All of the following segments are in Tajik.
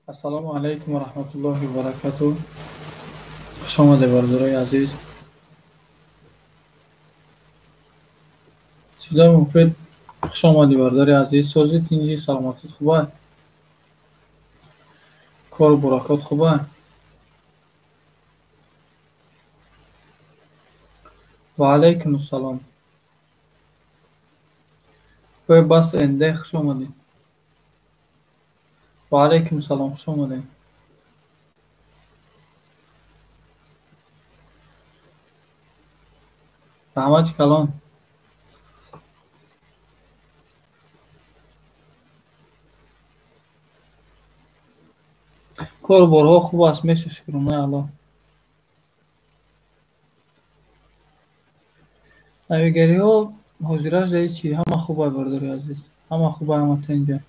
Ассалому алайкум ва раҳматуллоҳи ва баракатуҳ. Хуш омадед, бародарои азиз. Чизои муфид, хуш омадӣ, бародари азиз. Сози, тинҷӣ, саломатит хуба? Кору буракот хуба? Ва алайкум ассалом. Ой, бас НД, хуш омадед. Ва алайкум салом, хуш омадед. Раҳмати калон. Кору борҳо хуб аст, меша, шукронаи Аллоҳ. Навигариҳо ҳозираш дар чӣ? Ҳама хуб ай, бародари азиз. Ҳама хуб ай, ҳама тинҷа.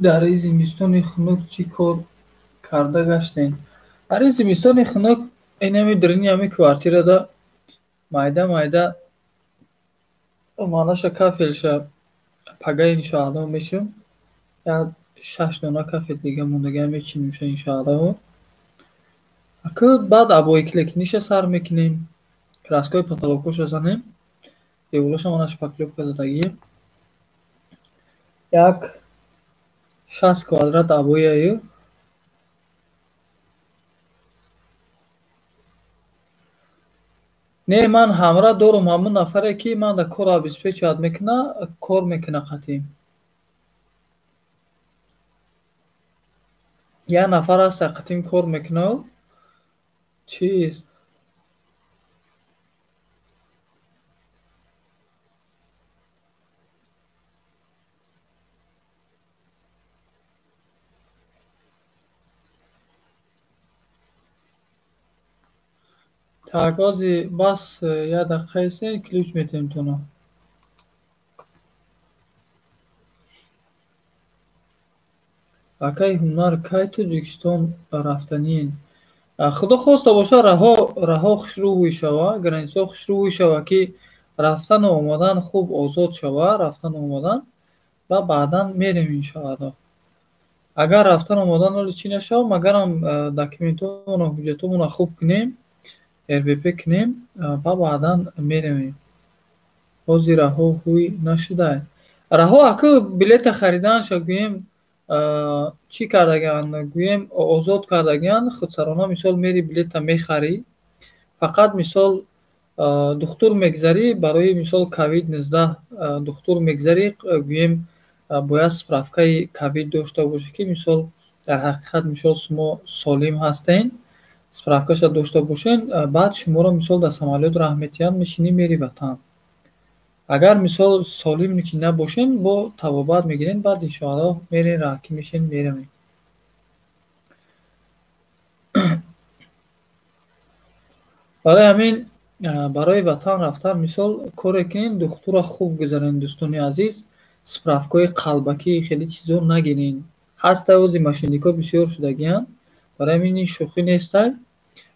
Дар ин зимистони хунук чӣ кор карда гаштем? Дар ин зимистони хунук инами дарини ҳами квартирада майда майда манаша кафелша пага иншоаллоҳ мешум. Як 6 дона кафел дига мондага мечинимша иншоаллоҳ. Аку баъд обои-клекиниша сар мекунем, краскаи потолокоша занем, деволаша мана шпаклёвка задагӣ. Як 60 квадрат обояю. Не, ман ҳамра дорум ҳамун нафаре, ки ман да кор обеспечивать мекуна, кор мекуна қатъӣ. Як нафар ҳаст, қатъим кор мекуна. Чиз. Так, ози бас як дақиқа истед, ключ метаҳем тона. Акаи Ҳунар, кай Тоҷикистон рафтаниен? Худо хоста боша, раҳо хушрӯ шава, границаҳо хушрӯ шава, ки рафтану омадан хуб озод шава, рафтану омадан ва баъдан мерем иншоаллоҳ. Агар рафтану омадан ҳоло чӣ нашава, магарам документҳомоно, ҳуҷҷатҳомоно хуб кунем, РВП кунем ва баъдан меравем. Ҳозир раҳо ҳуй нашудай. Раҳо аку билета хариданша гӯем, чӣ кардагианд, гӯем озод кардагианд, худсарона мисол мери билета мехарӣ, фақат мисол духтур мегзарӣ, барои мисол ковид-19 духтур мегзарӣ, гӯем бояд справкаи ковид дошта бошӣ, ки мисол дар ҳақиқат мисол шумо солим ҳастен, справкаша дошта бошен, баъд шуморо мисол дар самолёт раҳ метиҳанд, мешинӣ мери ватан. Агар мисол солим ки набошен, бо табобат мегирен, баъд иншоаллоҳ мерен, раҳкӣ мешен, меравем. Барои ҳамин барои ватан рафтан мисол коре кунен, духтурро хуб гузарен, дӯстони азиз, справкаҳои қалбакӣ хеле чизо нагирен. Ҳаста ози мошенникҳо бисёр шудагианд. Барои ҳамин ин шӯхӣ нестай.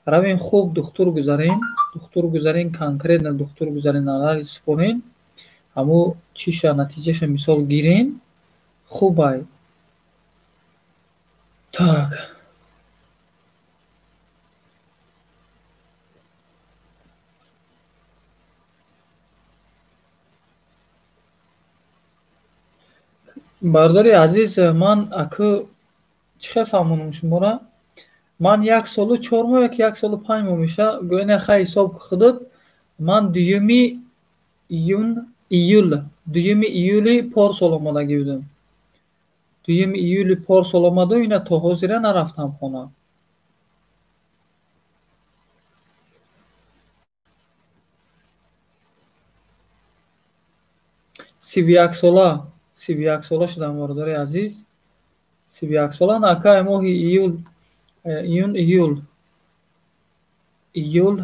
Равем хуб духтур гузарен, духтур гузарен, конкретно духтур гузарен, анализ супорен, ҳамо чиша натиҷаша мисол гирен, хубай. Так. Бародари азиз, ман аку чӣ хел фаҳмонам шуморо? Ман 1 солу 4 моҳ ёки 1 солу 5 моҳ меша, гӯё не хай ҳисоб худут, ман 2 июн, июл, 2 июли порсол омадагӣ будам. 2 июли порсол омаду, ина то ҳозира нарафтам хона. 31 сола, 31 сола шудам, бародари азиз. 31 сола, акай моҳи июл, июн, июл, июл,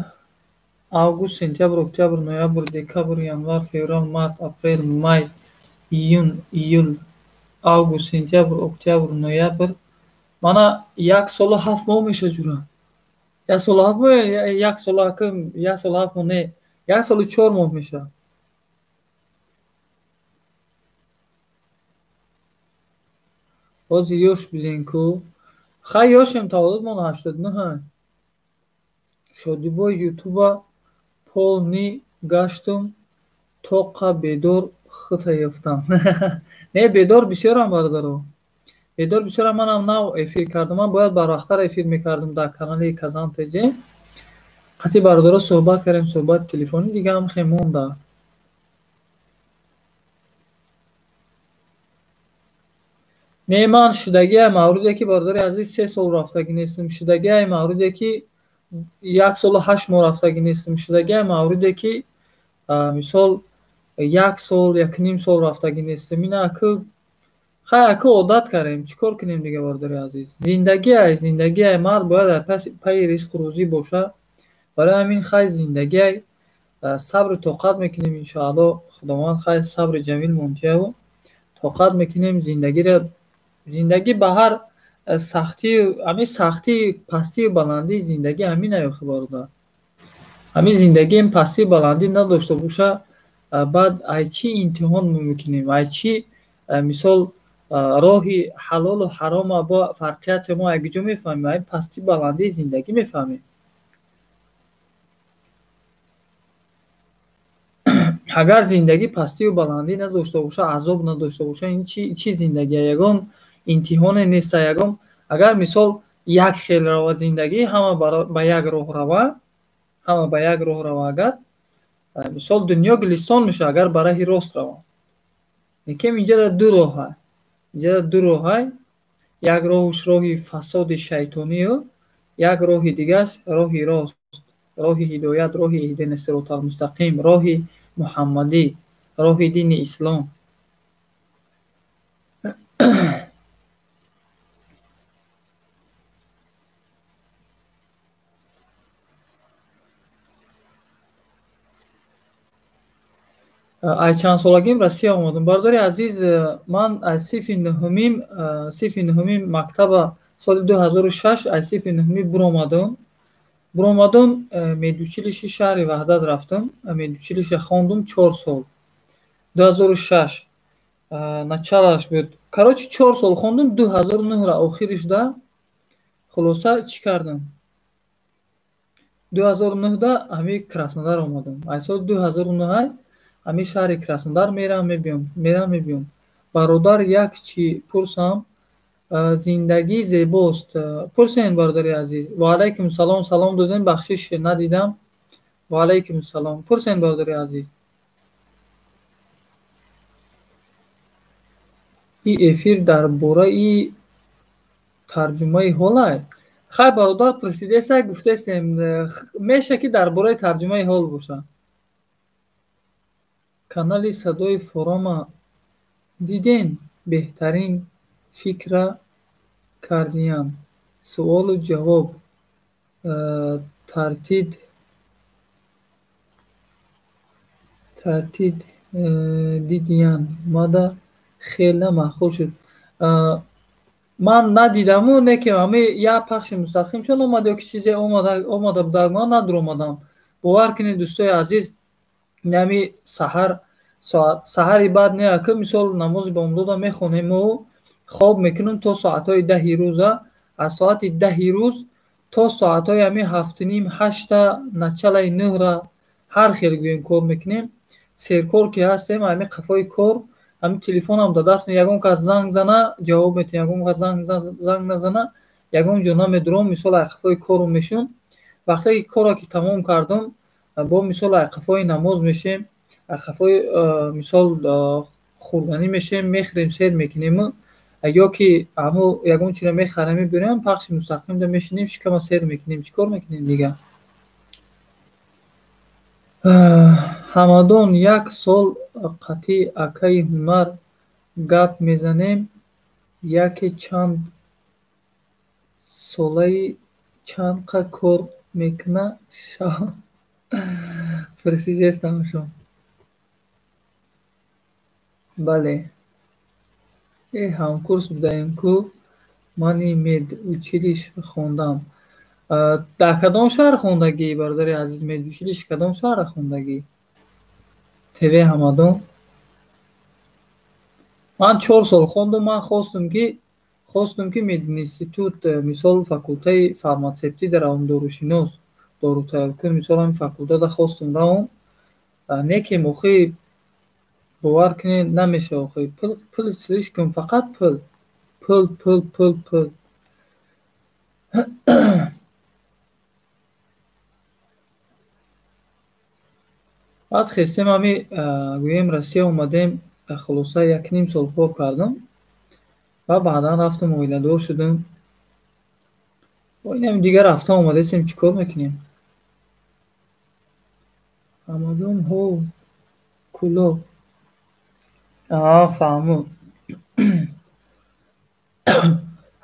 август, сентябр, октябр, ноябр, декабр, январ, феврал, март, апрел, май, июн, июл. Август, сентябр, октябр, ноябр. Мана 1 солу 7 моҳ меша ҷура. 1 солу 7 моҳ, 1 солу акм, 1 солу 7 моҳ не, 1 солу 4 моҳ меша. Ҳозир ёш бидем ку. Хай ёшем таваллудмон 89. Шодибой ютуба полни гаштум тоқа бедор хита ёфтам. Не, бедор бисёрам бародаро. Бедор бисёрам, манам нав эфир кардам. Ман бояд барвақттар эфир мекардам дар канали Казан ТЖ. Қатъи бародаро суҳбат кардем, суҳбати телефонӣ дига ҳам хе монда. Не, ман шудагиам мавриде ки бародари азиз 3 сол рафтагӣ нестам. Шудагиам мавриде ки 1 солу 8 моҳ рафтагӣ нестам. Шудагиам мавриде ки мисол 1 сол, 1.5 сол рафтагӣ нестам. Ина аку хай аку одат кардем. Чӣ кор кунем дига бародари азиз? Зиндагиай, зиндагиай мард бояд дар пайи ризқу рӯзӣ боша. Барои ҳамин хай зиндагиай сабру тоқат мекунем иншоалло. Худованд хай сабри ҷамил монтияву тоқат мекунем зиндагиро. Зиндагӣ ба ҳар сахтӣ, ҳамин сахтӣ, пастию баландии зиндагӣ ҳамин аюхи бародар. Ҳамин зиндагиам пастию баландӣ надошта боша, баъд ай чӣ имтиҳон мекунем, ай чӣ мисол роҳи ҳалолу ҳарома бо фарқиятша мо ай куҷо мефаҳмем? Ай пастию баландии зиндагӣ мефаҳмем. Агар зиндагӣ пастию баландӣ надошта боша, азоб надошта боша, ин чӣ зиндагия? Ягон имтиҳоне нест, ягон. Агар мисол як хел рава зиндагӣ, ҳама ба як роҳ рава, ҳама ба як роҳ рава, агар мисол дунё гулистон мешавад, агар ба раҳи рост рава. Лекин инҷа ду роҳ ҳаст. Инҷа ду роҳ ҳаст. Як роҳуш роҳи фасоди шайтонию, як роҳи дигаш роҳи рост, роҳи ҳидоят, роҳи иҳдина сиротал мустақим, роҳи муҳаммадӣ, роҳи дини ислом. Ай чанд солагим Россия омадам. Бародари азиз, ман аз синфи нуҳумим мактаба соли 2006 аз синфи нуҳумӣ буромадам. Буромадам, медучилиши шаҳри Ваҳдат рафтам. Медучилиша хондум 4 сол. 2006 началаш буд. Короче, 4 сол хондум, 2009 охиришда хулоса чӣ кардам? 2009-да ҳамин Краснодар омадам. Аз соли 2009 ҳамин шаҳри Краснодар мерам, мебиём, мерам, мебиём. Бародар, як чӣ пурсам, зиндагӣ зебост. Пурсен, бародари азиз. Ва алайкум салом, салом додем, бахшиш надидам. Ва алайкум салом. Пурсен, бародари азиз. И эфир дар бораи тарҷумаи ҳолай. Хай бародар, пурсидеса, гуфтесем, меша ки дар бораи тарҷумаи ҳол боша. Канали Садои Форома диден, беҳтарин фикра кардиян. Суолу ҷавоб тартиб дидиян. Мада хеле маъқул шуд. Ман надидаму, не ки ҳами як пахши мустақим шуд омад ё ки чизе омада буда, ман надуромадам. Бовар кунед дӯстои азиз, ҳами саҳар, саҳари баъд не, ака мисол намози бомдода мехонему, хоб мекунем то соатҳои 10 рӯза, аз соати 10 рӯз то соатҳои ҳами 7:30, 8, началаи 9 ҳар хел гӯем кор мекунем. Серкор ки ҳастем, ҳами қафои кор, ҳами телефонам дар даст, ягон кас занг зана, ҷавоб метиҳем, ягон кас занг назана, ягон ҷо намедуром, мисол ай қафои кору мешум. Вақте ки корро ки тамом кардум, бо мисол ай қафои намоз мешем, ай қафои мисол хӯрданӣ мешем, мехӯрем, сер мекунем, ё ки ҳаму ягон чиро мехарем, мебирем, пахши мустақимда мешинем, шикама сер мекунем. Чӣ кор мекунем дига? Ҳамадон як сол қатъи акаи ҳунар гап мезанем, яке чанд солаи чанд қа кор мекуна шав. Пурсидестам шо. Бале. Ҳамкурс будаем ку мани медучилищ хондам. Дар кадом шаҳр хондагӣ, бародари азиз? Медучилищ кадом шаҳр хондагӣ? ТВ Ҳамадон. Ман 4 сол хондум. Ман хостум ки мединститут, мисол, факултаи фарматсевтӣ даравам, дорушинос, дорутайёркун, мисол, ҳамин факултада хостум равам. Некем охи, бовар кунед, намешава охи. Пул, пул, слишком, фақат пул. Пул, пул, пул, пул. Баъд хестем, ҳами гӯем, Россия омадем, хулоса, 1,5 сол кор кардам ва баъдан рафтам, оиладор шудам. Инами дигар рафта омадастем, чӣ кор мекунем? Ҳамадон, ҳо, Кӯлоб. Аа, фаҳму.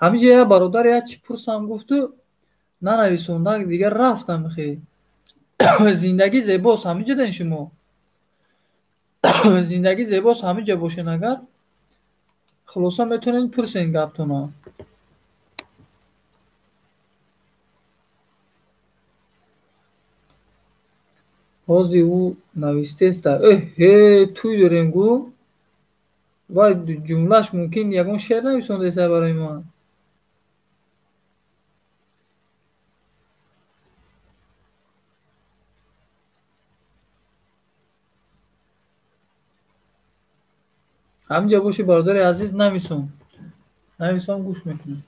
Ҳаминҷо як бародар як чӣ пурсам гуфту нанависонда, дигар рафтам хе. Зиндагӣ зебост, ҳаминҷо ден шумо. Зиндагӣ зебост, ҳаминҷо бошен агар. Хулоса, метавонед пурсен гаптона. Ҳозир ӯ навистеста. Эҳе, тӯй дорем гӯ. Вай ҷумлаш мумкин ягон шеър нависондаеста барои ман. Ҳаминҷо бошӣ, бародари азиз, нависон. Нависон, гӯш мекунам.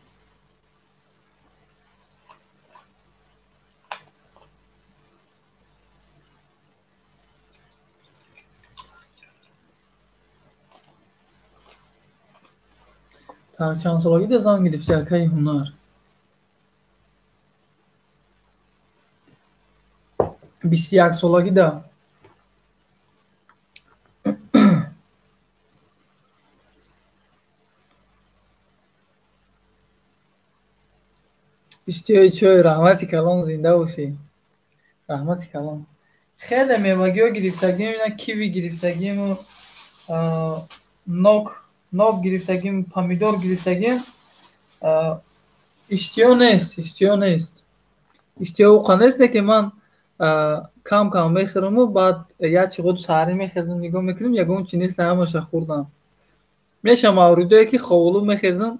Дар чанд солагида зан гирифтӣ, акаи Ҳунар? 21 солагида. Иштиҳои чой, раҳмати калон, зинда бошӣ. Раҳмати калон. Хеле мевагиҳо гирифтагим, ина киви гирифтагиму нок гирифтагим, помидор гирифтагим. Иштиҳо нест, иштиҳо нест. Иштиҳо уқа нест, лекин ман кам кам мехӯраму баъд як чиғоду саҳарӣ мехезам, нигоҳ мекунем, ягон чи нест, ҳамаша хӯрдам. Мешавам мавридое ки хоболу мехезам,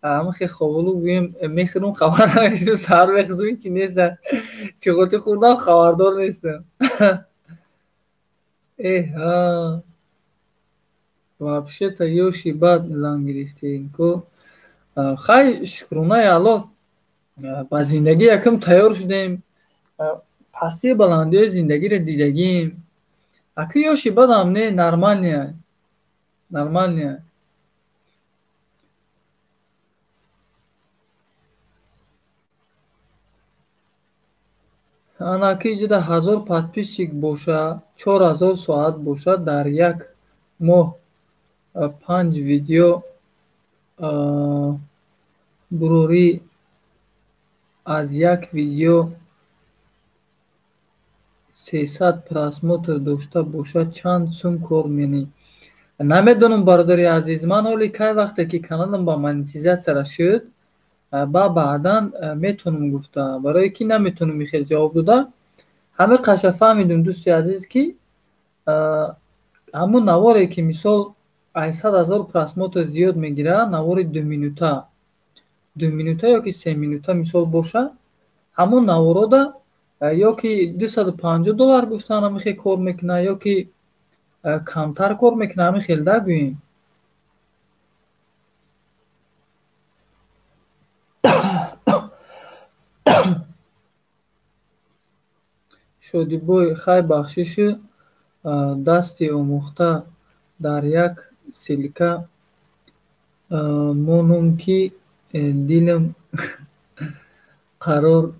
ҳамахе хоболу гӯем мехӯрам, хабар намешавам, саҳар мехезам, ҳеҷ чи нест, чиғоти хӯрдам, хабардор нестам. Эҳа. Вообще-то ёши бад зан гирифтем ку. Хай, шукронаи Аллоҳ, ба зиндагӣ якум тайёр шудем. Пастию баландиҳои зиндагиро дидагим. Аки ёши бадам не, нормальный. Нормальный. Ана аки иҷода 1000 подписчик боша, 4000 соат боша, дар як моҳ панҷ видео бурорӣ, аз як видео 300 просмотр дошта бошад, чанд сум кор менӣ? Намедонам, бародари азиз, ман ҳоли кай вақте ки каналам ба монетизатсия шуд, ба баъдан метавонам гуфта, барое ки наметавонам ихел ҷавоб дода. Ҳамин қаша фаҳмидум, дӯсти азиз, ки ҳамун наворе ки, мисол, ай 100 000 просмотр зиёд мегирад, навори 2 минута, 2 минута ёки 3 минута, мисол, боша, ҳамун наворода ё ки 250 доллар гуфтан, ҳамин хел кор мекунад, ё ки камтар кор мекунад, ҳамин хел да гӯем. Шодибой, хай, бахшишу дасти омӯхта дар як ссылка монум, ки дилам қарор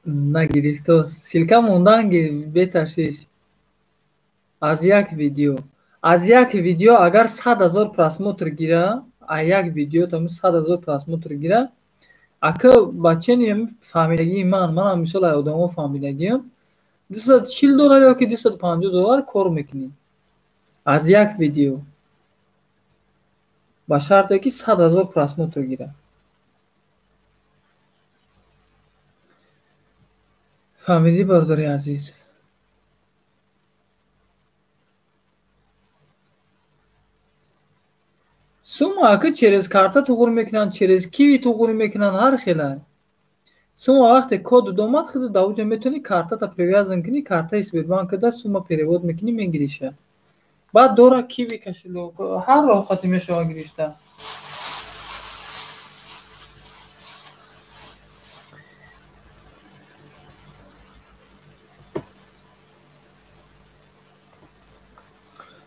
нагирифтост. Ссылка мондан беташвиш. Аз як видео агар 100 000 просмотр гира, аз як видео там 100 000 просмотр гира, ака, бачени фаҳмидагии ман, манам, мисол, ай одамо фаҳмидагиам, 240 доллар ёки 250 доллар кор мекунӣ аз як видео. Ба шарте ки 100 000 просмотр гирад. Фаҳмидӣ, бародари азиз? Сума ака через карта туғур мекунанд, через киви туғур мекунанд, ҳар хела. Сума вақте код домад, худ дар уҷа метавонӣ картата привязан кунӣ, картаи Сбербанкда сума перевод мекунӣ, мегириша. Баъд дора киви кошелёк, ҳар роҳ мешава гирифта.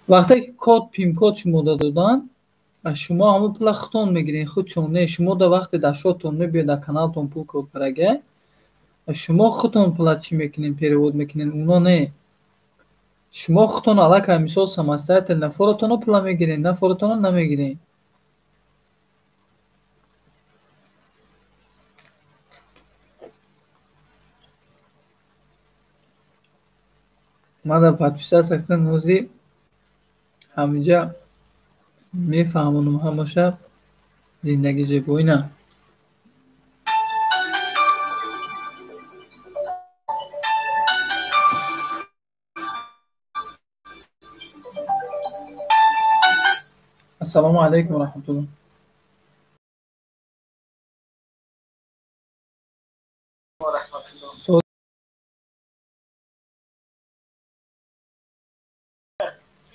Вақте ки код пин-код шумо доданд, шумо ҳамон пула худтон мегиред, худшон не. Шумо да вақте дар шотон мебиёд, дар каналтон пул кор карага, шумо худтон пула чӣ мекунед, перевод мекунед, уно не. Шумо худтон аллакай мисол самостоятельно форатонро пула мегиред, на форатонро намегиред. Мада подписаться кун, ҳозир ҳаминҷа мефаҳмонам ҳамаша зиндагӣ зебоӣ на. Ассалому алайкум ва раҳматуллоҳ.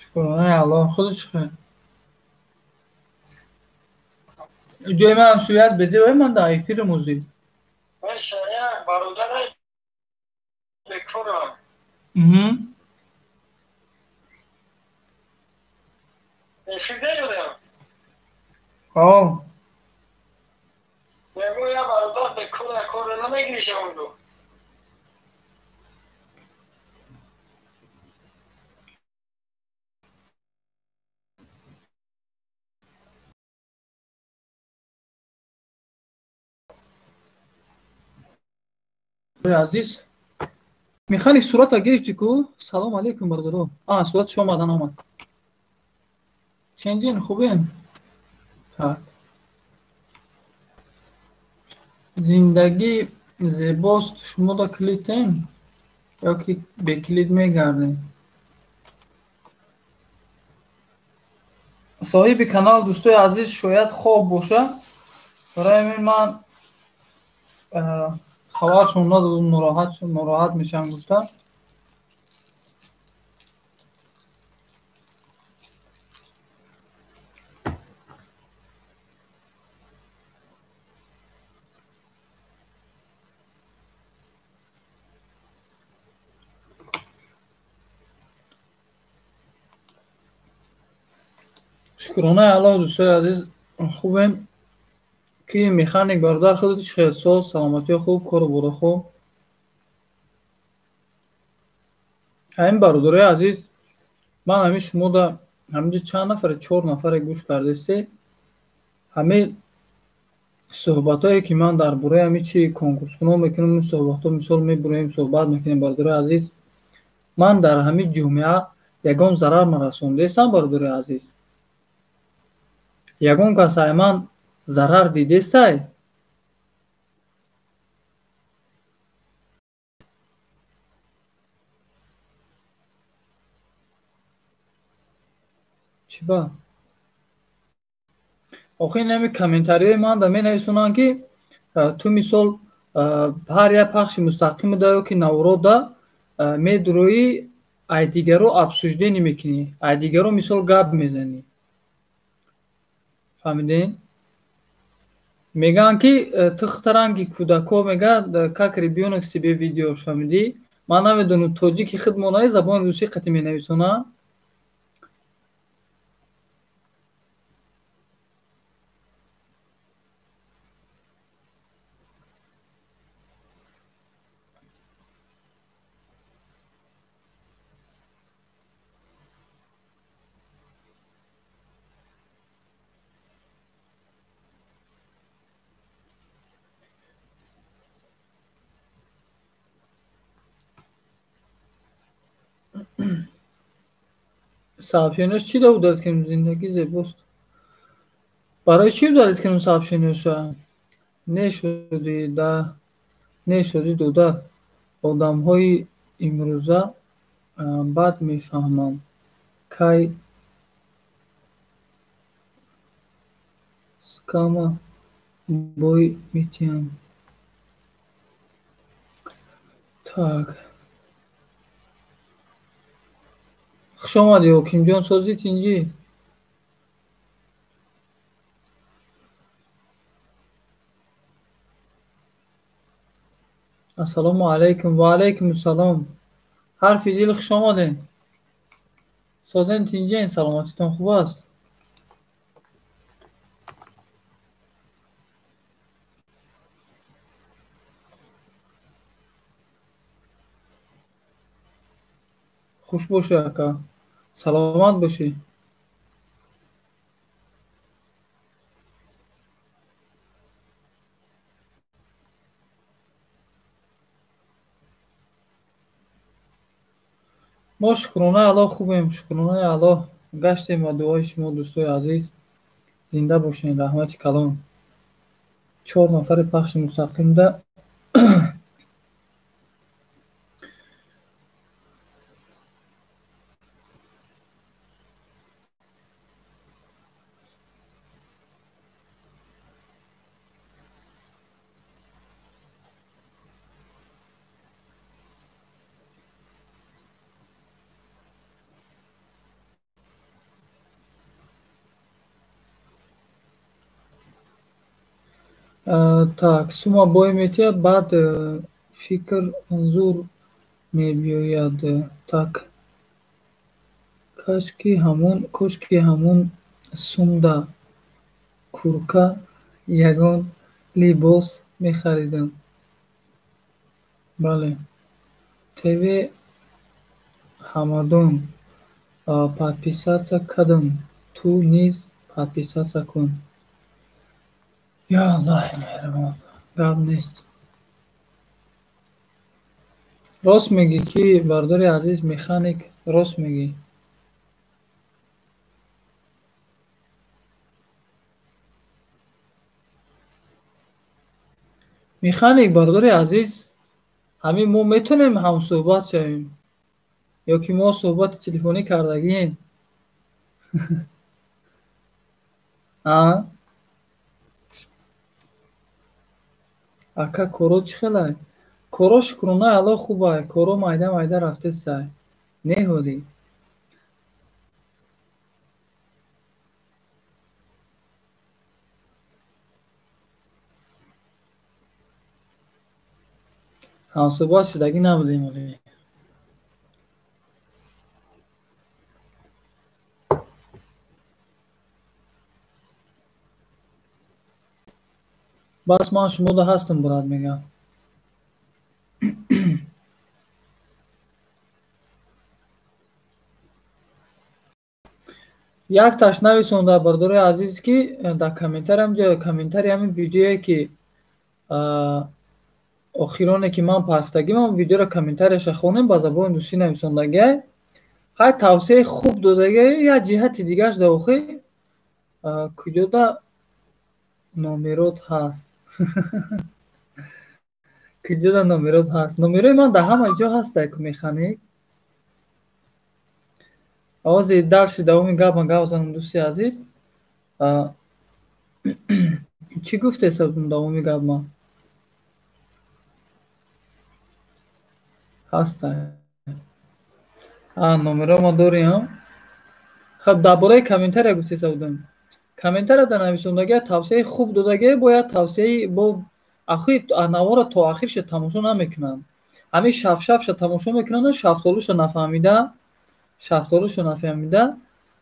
Шукронаи Аллоҳ, худо чӣ хел? Ҷои ман связь безеб, ман дар эфирам ҳозир. Азиз, механик сурата гирифтӣ ку? Салом алейкум, бародаро. Сурат шумо омадан омад. Ченҷин, хубен? Так. Зиндагӣ зебост, шумо да клитем ё ки беклит мегардем? Соҳиби канал, дӯстои азиз, шояд хоб боша. Барои ҳамин ман хабаршон надодум, нороҳат мешавам гуфта. Шукронаи Аллоҳ, дӯстои азиз, хубем. Ки механик бародар, худат чӣ хел? Соз, саломатиё хуб, кору боро хуб? Ҳамин бародарои азиз, ман ҳамин шумо да ҳаминҷо чанд нафаре, 4 нафаре гӯш кардесте. Ҳамин суҳбатҳое ки ман дар бораи ҳамин чи конкурскунон мекунам, суҳбатҳо мисол мебуроем, суҳбат мекунем, бародарои азиз, ман дар ҳамин ҷомеа ягон зарар нарасондестам, бародарои азиз. Ягон кас ай ман зарар дидестай? Чӣ ба? Охи ин ҳами комментариҳои ман да менависонанд, ки ту мисол ҳар як пахши мустақим да ё ки наврода медуроӣ, ай дигаро обсуждение мекунӣ, ай дигаро мисол гап мезанӣ. Фаҳмидем? Мегӯянд, ки ту худта ранги кӯдако, мегӯяд, как ребёнок себе ведёшь, фаҳмидӣ? Ман намедонам, тоҷики худмонаи забони русӣ қатъи менависонанд. Сообщениҳош чӣ давудад, ки зиндагӣ зебост? Барои чӣ удалить кунем сообщенияша? Не шуди да, не шуди додар. Одамҳои имрӯза бад мефаҳманд. Кай скама бой метиҳам. Так. Хуш омадӣ, Ҳокимҷон, созӣ тинҷӣ? Ассалому алайкум. Ва алайкум ассалом. Ҳарфи дил, хуш омадед. Созен тинҷен, саломатитон хуб аст? Хуш бошӣ, ака. Саломат бошӣ. Мо шукронаи Аллоҳ хубем, шукронаи Аллоҳ. Гаштем ба дуои шумо, дӯстои азиз. Зинда бошед, раҳмати калон. 4 нафари пахши мустақимда. Так, сума бой метиҳад, баъд фикр зур мебиёяд. Так. Кошки ҳамун сумда курка ягон либос мехаридам. Бале. ТВ Ҳамадон подписаться кардам. Ту низ подписаться кун. Ё Аллоҳи меҳрибон, гап нест. Рост мегӣ ки бардори азиз, механик, рост мегӣ. Механик бардори азиз, ҳамин мо метавонем ҳамсӯҳбат шавем ё ки мо суҳбати телефонӣ кардагием? А? Ака, коро чӣ хелай? Коро шукронаи Аллоҳ хубай, коро майда майда рафтестай. Не ҳолӣ. Ҳамсӯҳбат шудагӣ набудем ҳолӣ. Бас ман шумода ҳастам, брат, мегам. Якташ нависонда, бардори азиз, ки дар комментариям ҷо комментари ҳамин видеое ки охироне ки ман пафтагим, ҳам видеоро комментарияша хонем, ба забони русӣ нависондагиай. Хай, тавсияи хуб додагиай, як ҷиҳати дигааш дар охир куҷода номерот ҳаст? Куҷода номерот ҳаст? Номерои ман дар ҳама ҷо ҳастай ку, механик. Ози дарси давоми гап ман гап занам, дӯсти азиз. Чӣ гуфтеса давоми гап ман? Ҳастай. Номеро ма дорем. Хаб, дар бораи комментария гуфтеса будем. Комментария дар нависондагия тавсияи хуб додагия, бояд тавсияи бо ахи навора то ахирша тамошо намекунанд. Ҳамин шафшафша тамошо мекунанд, шафтолуша нафаҳмида, шафтолуша нафаҳмида,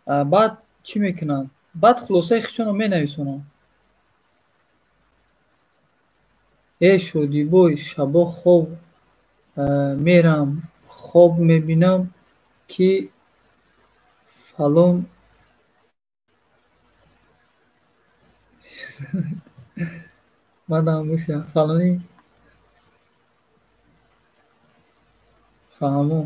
баъд чӣ мекунанд? Баъд хулосаи худшонро менависонанд. Э шодибой, шабо хоб мерам, хоб мебинам ки фалон мадам буша фалони фаҳмо.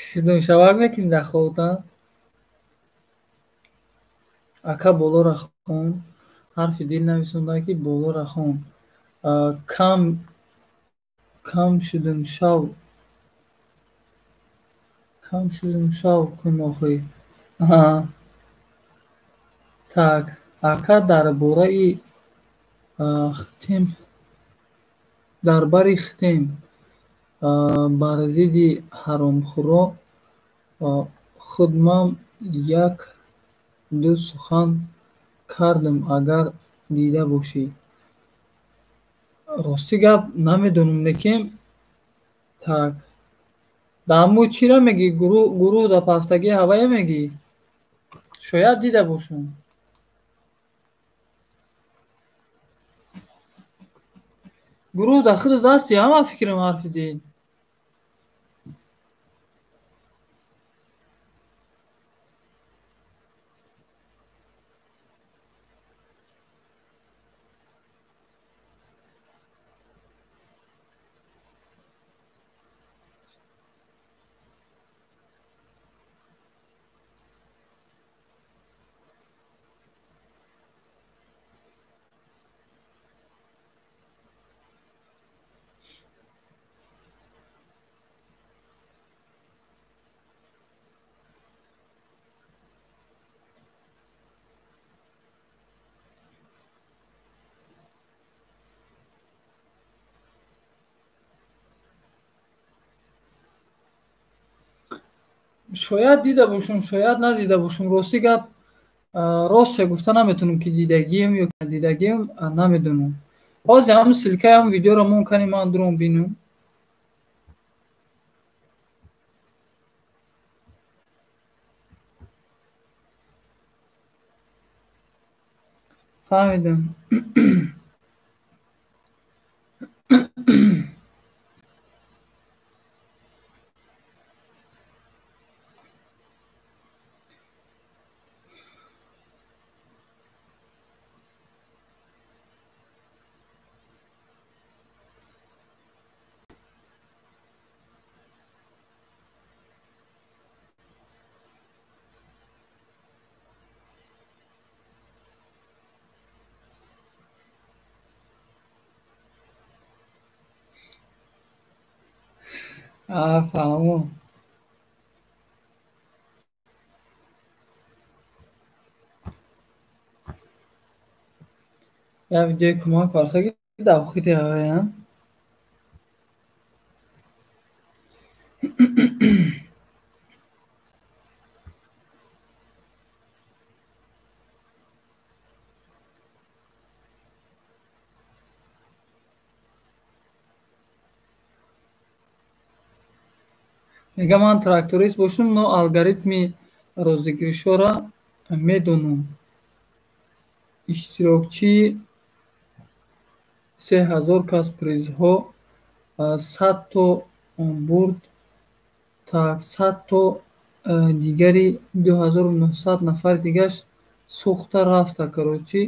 Шидум шавак мекунӣ дар хобта? Ака болоро хон. Ҳарфи дил нависонда ки болоро хон. Кам шудум шав. Кам шудум шав кун охи. Так, ака дар бораи хитем дар бари хитем бар зидди ҳаромхӯро худмам як ду сухан кардам, агар дида бошӣ. Рости гап намедонам, лекин так дар ҳамун чиро мегӣ? Гурӯҳ дар пастагии ҳавая мегӣ? Шояд дида бошам. Гурӯҳ дар худи дасти ҳама фикрам ҳарфи дил. Шояд дида бошам, шояд надида бошам. Рости гап ростша гуфта наметавонам ки дидагием ё надидагием, намедонам. Ҳозир ҳамун ссылкаи ҳамун видеоро мон кани ман дуром бинам. Фаҳмидам. Фаҳмо. Як видеои кӯмак барсаги дар охири ҳавая. Мегам ман тракторист бошум, но алгоритми розыгрышҳоро медонам. Иштирокчии 3000 кас призҳо 100 то бурд, так 100 то дигари 2900 нафари дигаш сӯхта рафта, короче,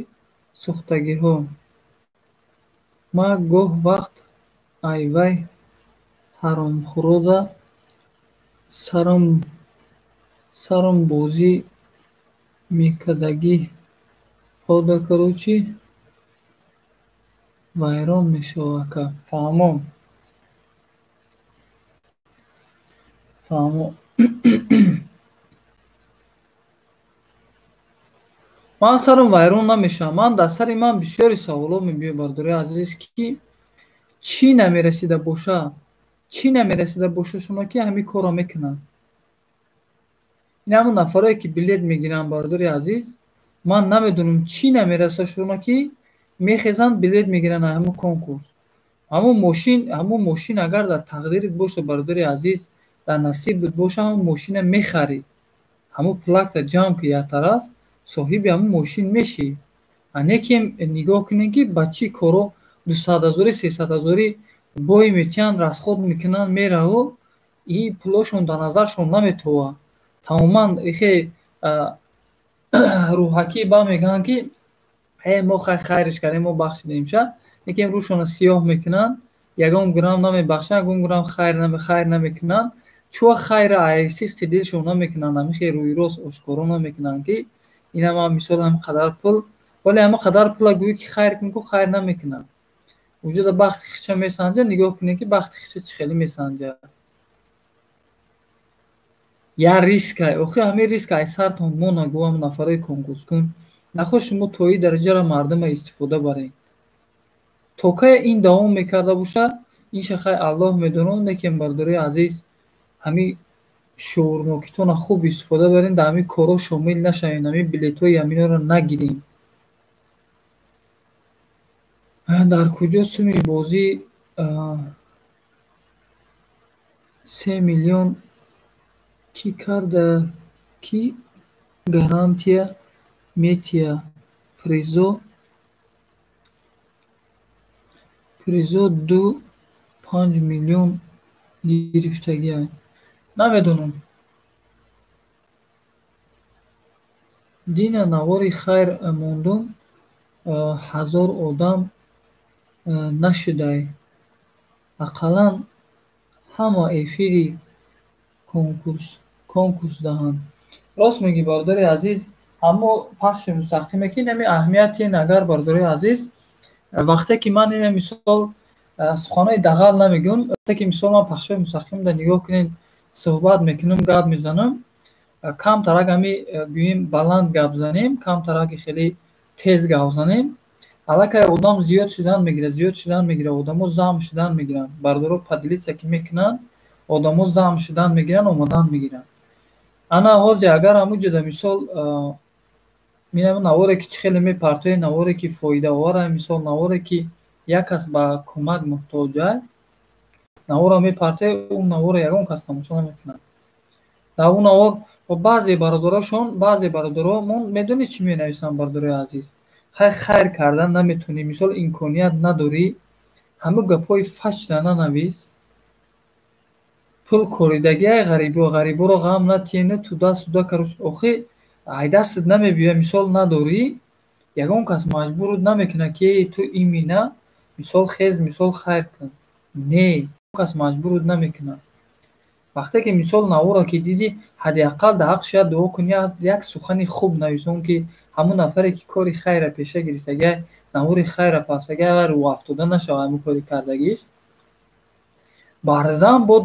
сӯхтагиҳо. Ма гоҳ вақт айвай ҳаромхӯрода сарам бозӣ мекардагиҳода, короче, вайрон мешава ака. Фаҳмо. Фаҳмо. Ман сарам вайрон намешавам. Ман дар сари ман бисёри саволҳо мебиёяд, бародари азиз, ки чӣ намерасида боша, чӣ намерасида боша шумо ки ҳамин корро мекунанд. Ин ҳамон нафарое ки билет мегиранд, бародари азиз, ман намедонам чӣ намераса шумо ки мехезанд билет мегиранд аз ҳамон конкурс. Ҳамон мошин агар дар тақдирит боша, бародари азиз, дар насибат боша, ҳамон мошина мехарӣ. Ҳамон плакта ҷамъ ки як тараф, соҳиби ҳамон мошин мешӣ. А не ки нигоҳ кунем ки ба чӣ коро 200 ҳазорӣ, 300 ҳазорӣ бой метиҳанд, расход мекунанд, мераву и пулошон дар назаршон наметова. Тамоман ихе рӯҳакӣ ба мегӯянд ки мо хайриш кардем, мо бахшидем ша, лекин рӯшонро сиёҳ мекунанд, ягон грамм намебахшанд, ягон грамм хайр намекунанд. Чӯ хайра ай сидқи дилшон намекунанд, ҳамихе рӯи рост ошкоро намекунанд, ки ина ман мисол ҳам қадар пул, вале ҳама қадар пула гӯӣ ки хайр кун, ку хайр намекунанд. Уҷода бахти хича месанҷа, нигоҳ кунед ки бахти хича чӣ хеле месанҷа. Я рискай, охи ҳамин риск ай сартон мо нагӯ, ҳам нафарои конкурскун. Нахо шумо то ин дараҷаро мардума истифода баред. То кай ин давом мекарда боша, инша хай Аллоҳ медонад, лекин бародарои азиз, ҳамин шуурнокитонро хуб истифода баред, дар ҳамин корҳо шомил нашавед, ҳамин билетҳои ҳаминҳоро нагиред. Дар куҷо суми бозӣ 3 миллион кӣ карда, кӣ гарантия метия, призо 2-5 миллион гирифтагиай. Намедонам. Дина навори хайр мондум, 1000 одам нашудай. Ақаллан ҳама эфири конкурс даҳанд. Рост мегӣ, бародари азиз, аммо пахши мустақиме ки инами аҳамияти ин агар, бародари азиз, вақте ки ман ина мисол суханои дағал намегӯям, вақте ки мисол ман пахшҳои мустақимда нигоҳ кунед, суҳбат мекунам, гап мезанам, камтарак ҳами гӯем баланд гап занем, камтараки хеле тез гап занем, аллакай одам зиёд шудан мегирад, зиёд шудан мегирад, одамо зам шудан мегиранд, бародаро поделиться ки мекунанд, одамо зам шудан мегиранд, омадан мегиранд. Ана ҳозир агар ҳамуҷода мисол минам наворе ки чӣ хеле мепартоед, наворе ки фоидаовар, мисол наворе ки як кас ба кӯмак муҳтоҷ, наворро мепартоед, он наворро ягон кас тамошо намекунад. Дар он навор баъзе бародарошон, баъзе бародаромон медонед чӣ менависанд, бародарои азиз? Хайр кардан наметонӣ, мисол имконият надорӣ, ҳама гапҳои фачра нанавис, пул коридагиай ғарибо, ғариборо ғам натиену туда суда карош, охи ай дастат намебиёяд, мисол надорӣ, ягон кас маҷбурут намекунад ки ту имина мисол хез, мисол хайр кун. Не, кас маҷбурут намекунад. Вақте ки мисол наворро ки дидӣ, ҳадди ақал дар ҳаққаш як дуо кун, як сухани хуб нависон ки ҳамон нафаре ки кори хайра пеша гирифтагиай, навори хайра пафтагиай, вай рӯафтода нашавад ҳамин кори кардагиш. Барзан бод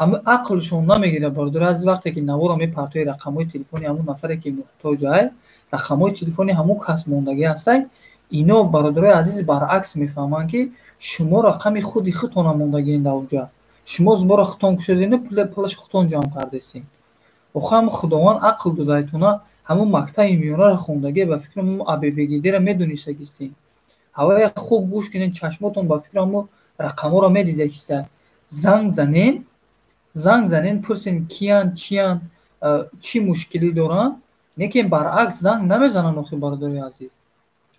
ҳамин ақлшон намегирад, бародари азиз, вақте ки наворро мепартои рақамҳои телефони ҳамон нафаре ки муҳтоҷ ай, рақамҳои телефони ҳамон кас мондагӣ ҳастай, ино бародарои азиз баръакс мефаҳманд ки шумо рақами худи худтонро мондагиен дар оҷа. Шумо зуборо худтон кушодену пулаш худтон ҷамъ кардесен. Охир ҳамон Худованд ақл додайтона, ҳамон мактаби миёнаро хондагӣ, ба фикрам ҳамон АБВГД-ро медонистагистен. Ҳавая хуб гӯш кунед, чашмотон ба фикрам ҳамон рақамҳоро медидагиста. Занг занен, занг занен, пурсен киян, чиян, чӣ мушкилӣ доранд, лекин баръакс занг намезананд охир, бародари азиз.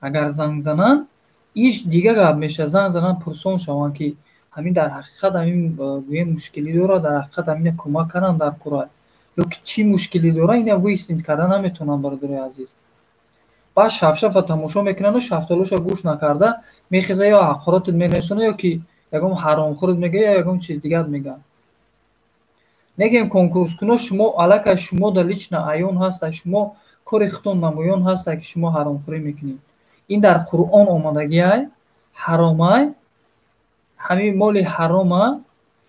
Агар занг зананд, иш дигар гап мешавад, занг зананд пурсон шаванд ки ҳамин дар ҳақиқат ҳамин гӯем мушкилӣ дорад, дар ҳақиқат ҳамина кӯмак кардан дар кора ё ки чӣ мушкилӣ дорад, ина выяснить карда наметавонанд, бародари азиз. Баъд шафшафа тамошо мекунанду шафтолуша гӯш накарда мехеза ё ҳақоротат менависонад, ё ки ягон ҳаромхӯрат мегӯяд, ё ягон чиз дигар мегӯяд. Лекин конкурскуно шумо аллакай шумо дар лично аён ҳаста, шумо кори худтон намоён ҳаста ки шумо ҳаромхӯрӣ мекунед. Ин дар Қуръон омадагиай, ҳаромай, ҳамин моли ҳарома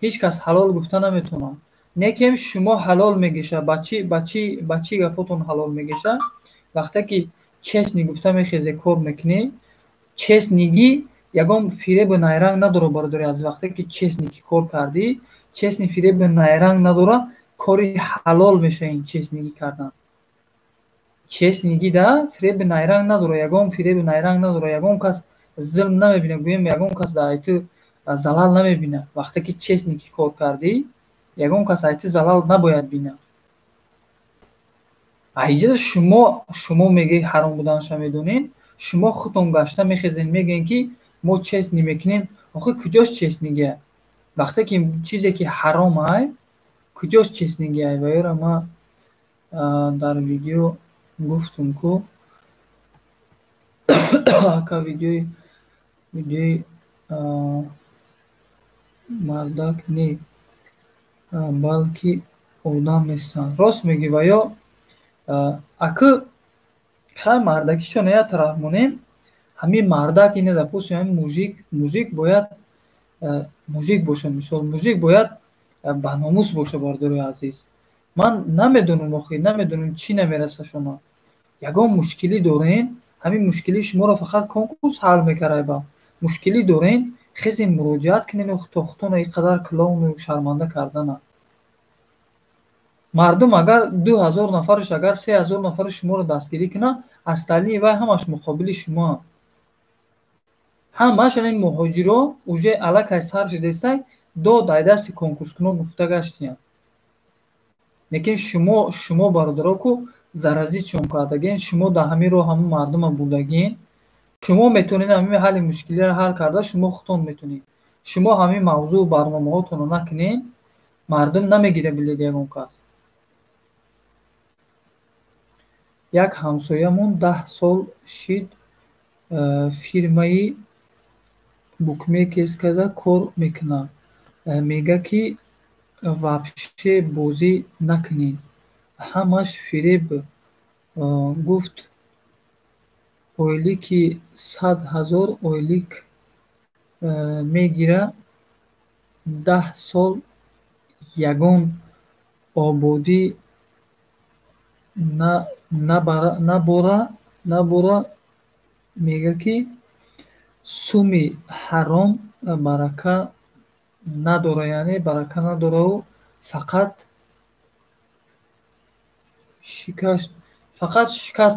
ҳеҷ кас ҳалол гуфта наметавонад. Лекин шумо ҳалол мегеша, ба чӣ гапотон ҳалол мегеша? Вақте ки честни гуфта мехезе кор мекунӣ, честнигӣ ягон фиребу найранг надорад, бародари азиз. Вақте ки честни ки кор кардӣ, честни фиребу найранг надорад, кори ҳалол мешава ин честнигӣ кардан. Честнигӣ да фиребу найранг надорад, ягон фиребу найранг надорад, ягон кас зулм намебинад, гӯем ягон кас дар айти залал намебинад. Вақте ки честни ки кор кардӣ, ягон кас айти залал набояд бинад. Аиҷода шумо мегӯед ҳаром буданашро медонед, шумо худтон гашта мехезед мегӯед ки мо честни мекунем. Охир куҷост честнигия? Вақте ки чизе ки ҳаром ай, куҷост честнигия? Ва ёра ман дар видео гуфтум ку ака видеои мардак не. балки одам нестанд. Рост мегӯӣ ва ё акы хай мардакишон як тараф монем, ҳамин мардак ина, допустим, ҳамин мужик бояд мужик боша, мисол, мужик бояд ба номус боша. Бародарои азиз, ман намедонам, охи намедонам, чӣ намераса шумо. Ягон мушкилӣ дорен, ҳамин мушкилии шуморо фақат конкурс ҳал мекард. Ба мушкилӣ дорен, хезен, муроҷиат кунен. То худтона ин қадар клоуну шарманда кардана мардум, агар 2000 нафараш, агар 3000 нафараш шуморо дастгирӣ кунад, остальные вай ҳамаш муқобили шумоанд. Ҳамаш ин муҳоҷиро уже аллакай сар шудестай, дод ай дасти конкурскунон гуфта гаштиянд. Лекин шумо, бародаро, ку заразить-шон кардагин, шумо дар ҳамин роҳ ҳамун мардума бурдагин. Шумо метавонед ҳамин ҳалли мушкилиро ҳал карда, шумо худтон метавонед. Шумо ҳамин мавзӯъ барномаҳотонро накунед, мардум намегирад билет ягон кас. Як ҳамсоямон 10 сол шид, фирмаи букмекерскада кор мекунад. Мега, ки вообще бозӣ накунед, ҳамаш фиреб. Гуфт, ойлики 100 000 ойлик мегира, 10 сол ягон ободӣ набора. Мега, ки суми ҳаром барака надора, яъне барака надораву фақат шикаст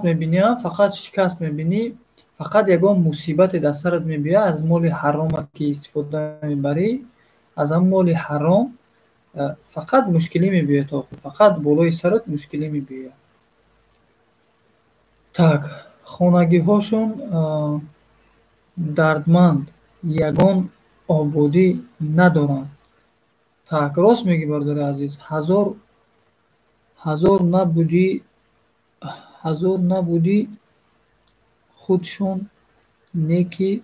мебинӣ, фақат шикаст мебинӣ, фақат ягон мусибате дар сарат мебиёяд аз моли ҳарома, ки истифода мебарӣ. Аз ҳамон моли ҳаром фақат мушкилӣ мебиёяд, фақат болои сарат мушкилӣ мебиёяд. Так, хонагиҳошон дардманд, ягон ободӣ надоранд. Так, рост мегӯӣ, бародари азиз. Ҳазор набудӣ, ҳазор набудӣ худшон, неки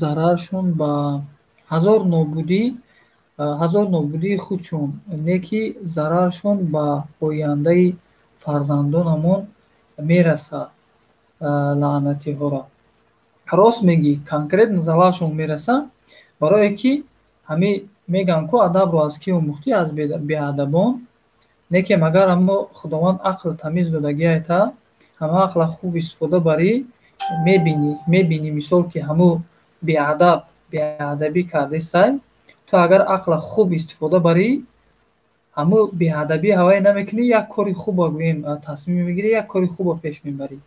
зараршон ба ҳазор нобудӣ, ҳазор нобудии худшон, неки зараршон ба ояндаи фарзандонамон мерасад, лаънатиҳоро. Рост мегӯӣ, конкретно залалшон мерасад, барое ки ҳамин мегӯянд ку: адабро аз кӣ омӯхтӣ? Аз беадабон. Неке магар ҳамо Худованд ақл тамиз додагиайта, ҳама ақла хуб истифода барӣ, мебинӣ, мисол, ки ҳамун беадаб беадабӣ кардесай, ту агар ақла хуб истифода барӣ, ҳамун беадабӣ ҳавае намекунӣ, як кори хуба, гӯем, тасмим мегирӣ, як кори хуба пеш мебарӣ.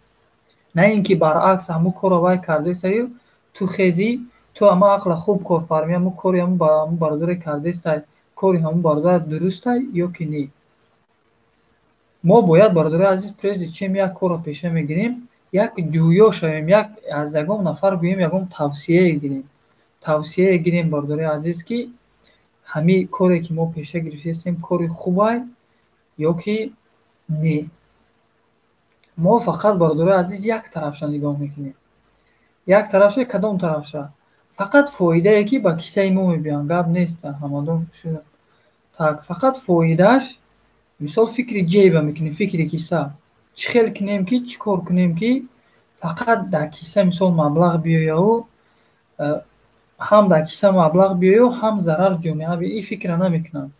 На ин ки баръакс, ҳамун корро вай кардесаю, ту хезӣ, ту ҳама ақла хуб кор фармӣ, ҳамун кори ҳамун бародаре кардестай, кори ҳамун бародар дурустай ё ки не. Мо бояд, бародарои азиз, прежде чем як корро пеша мегирем, як ҷӯё шавем, як аз ягон нафар, гӯем, ягон тавсияе гирем, тавсияе гирем, бародарои азиз, ки ҳамин коре, ки мо пеша гирифтаистем, кори хубай ё ки не. Мо фақат, бародарои азиз, як тарафша нигоҳ мекунем. Як тарафша, кадом тарафша? Фақат фоидае, ки ба кисаи мо мебиёянд. Гап нест, ҳамадон. Так, фақат фоидааш, мисол, фикри ҷейба мекунем, фикри киса. Чӣ хел кунем, ки чӣ кор кунем, ки фақат дар киса, мисол, маблағ биёяву, ҳам дар киса маблағ биёю, ҳам зарар ҷомеа. Ин фикрра намекунам,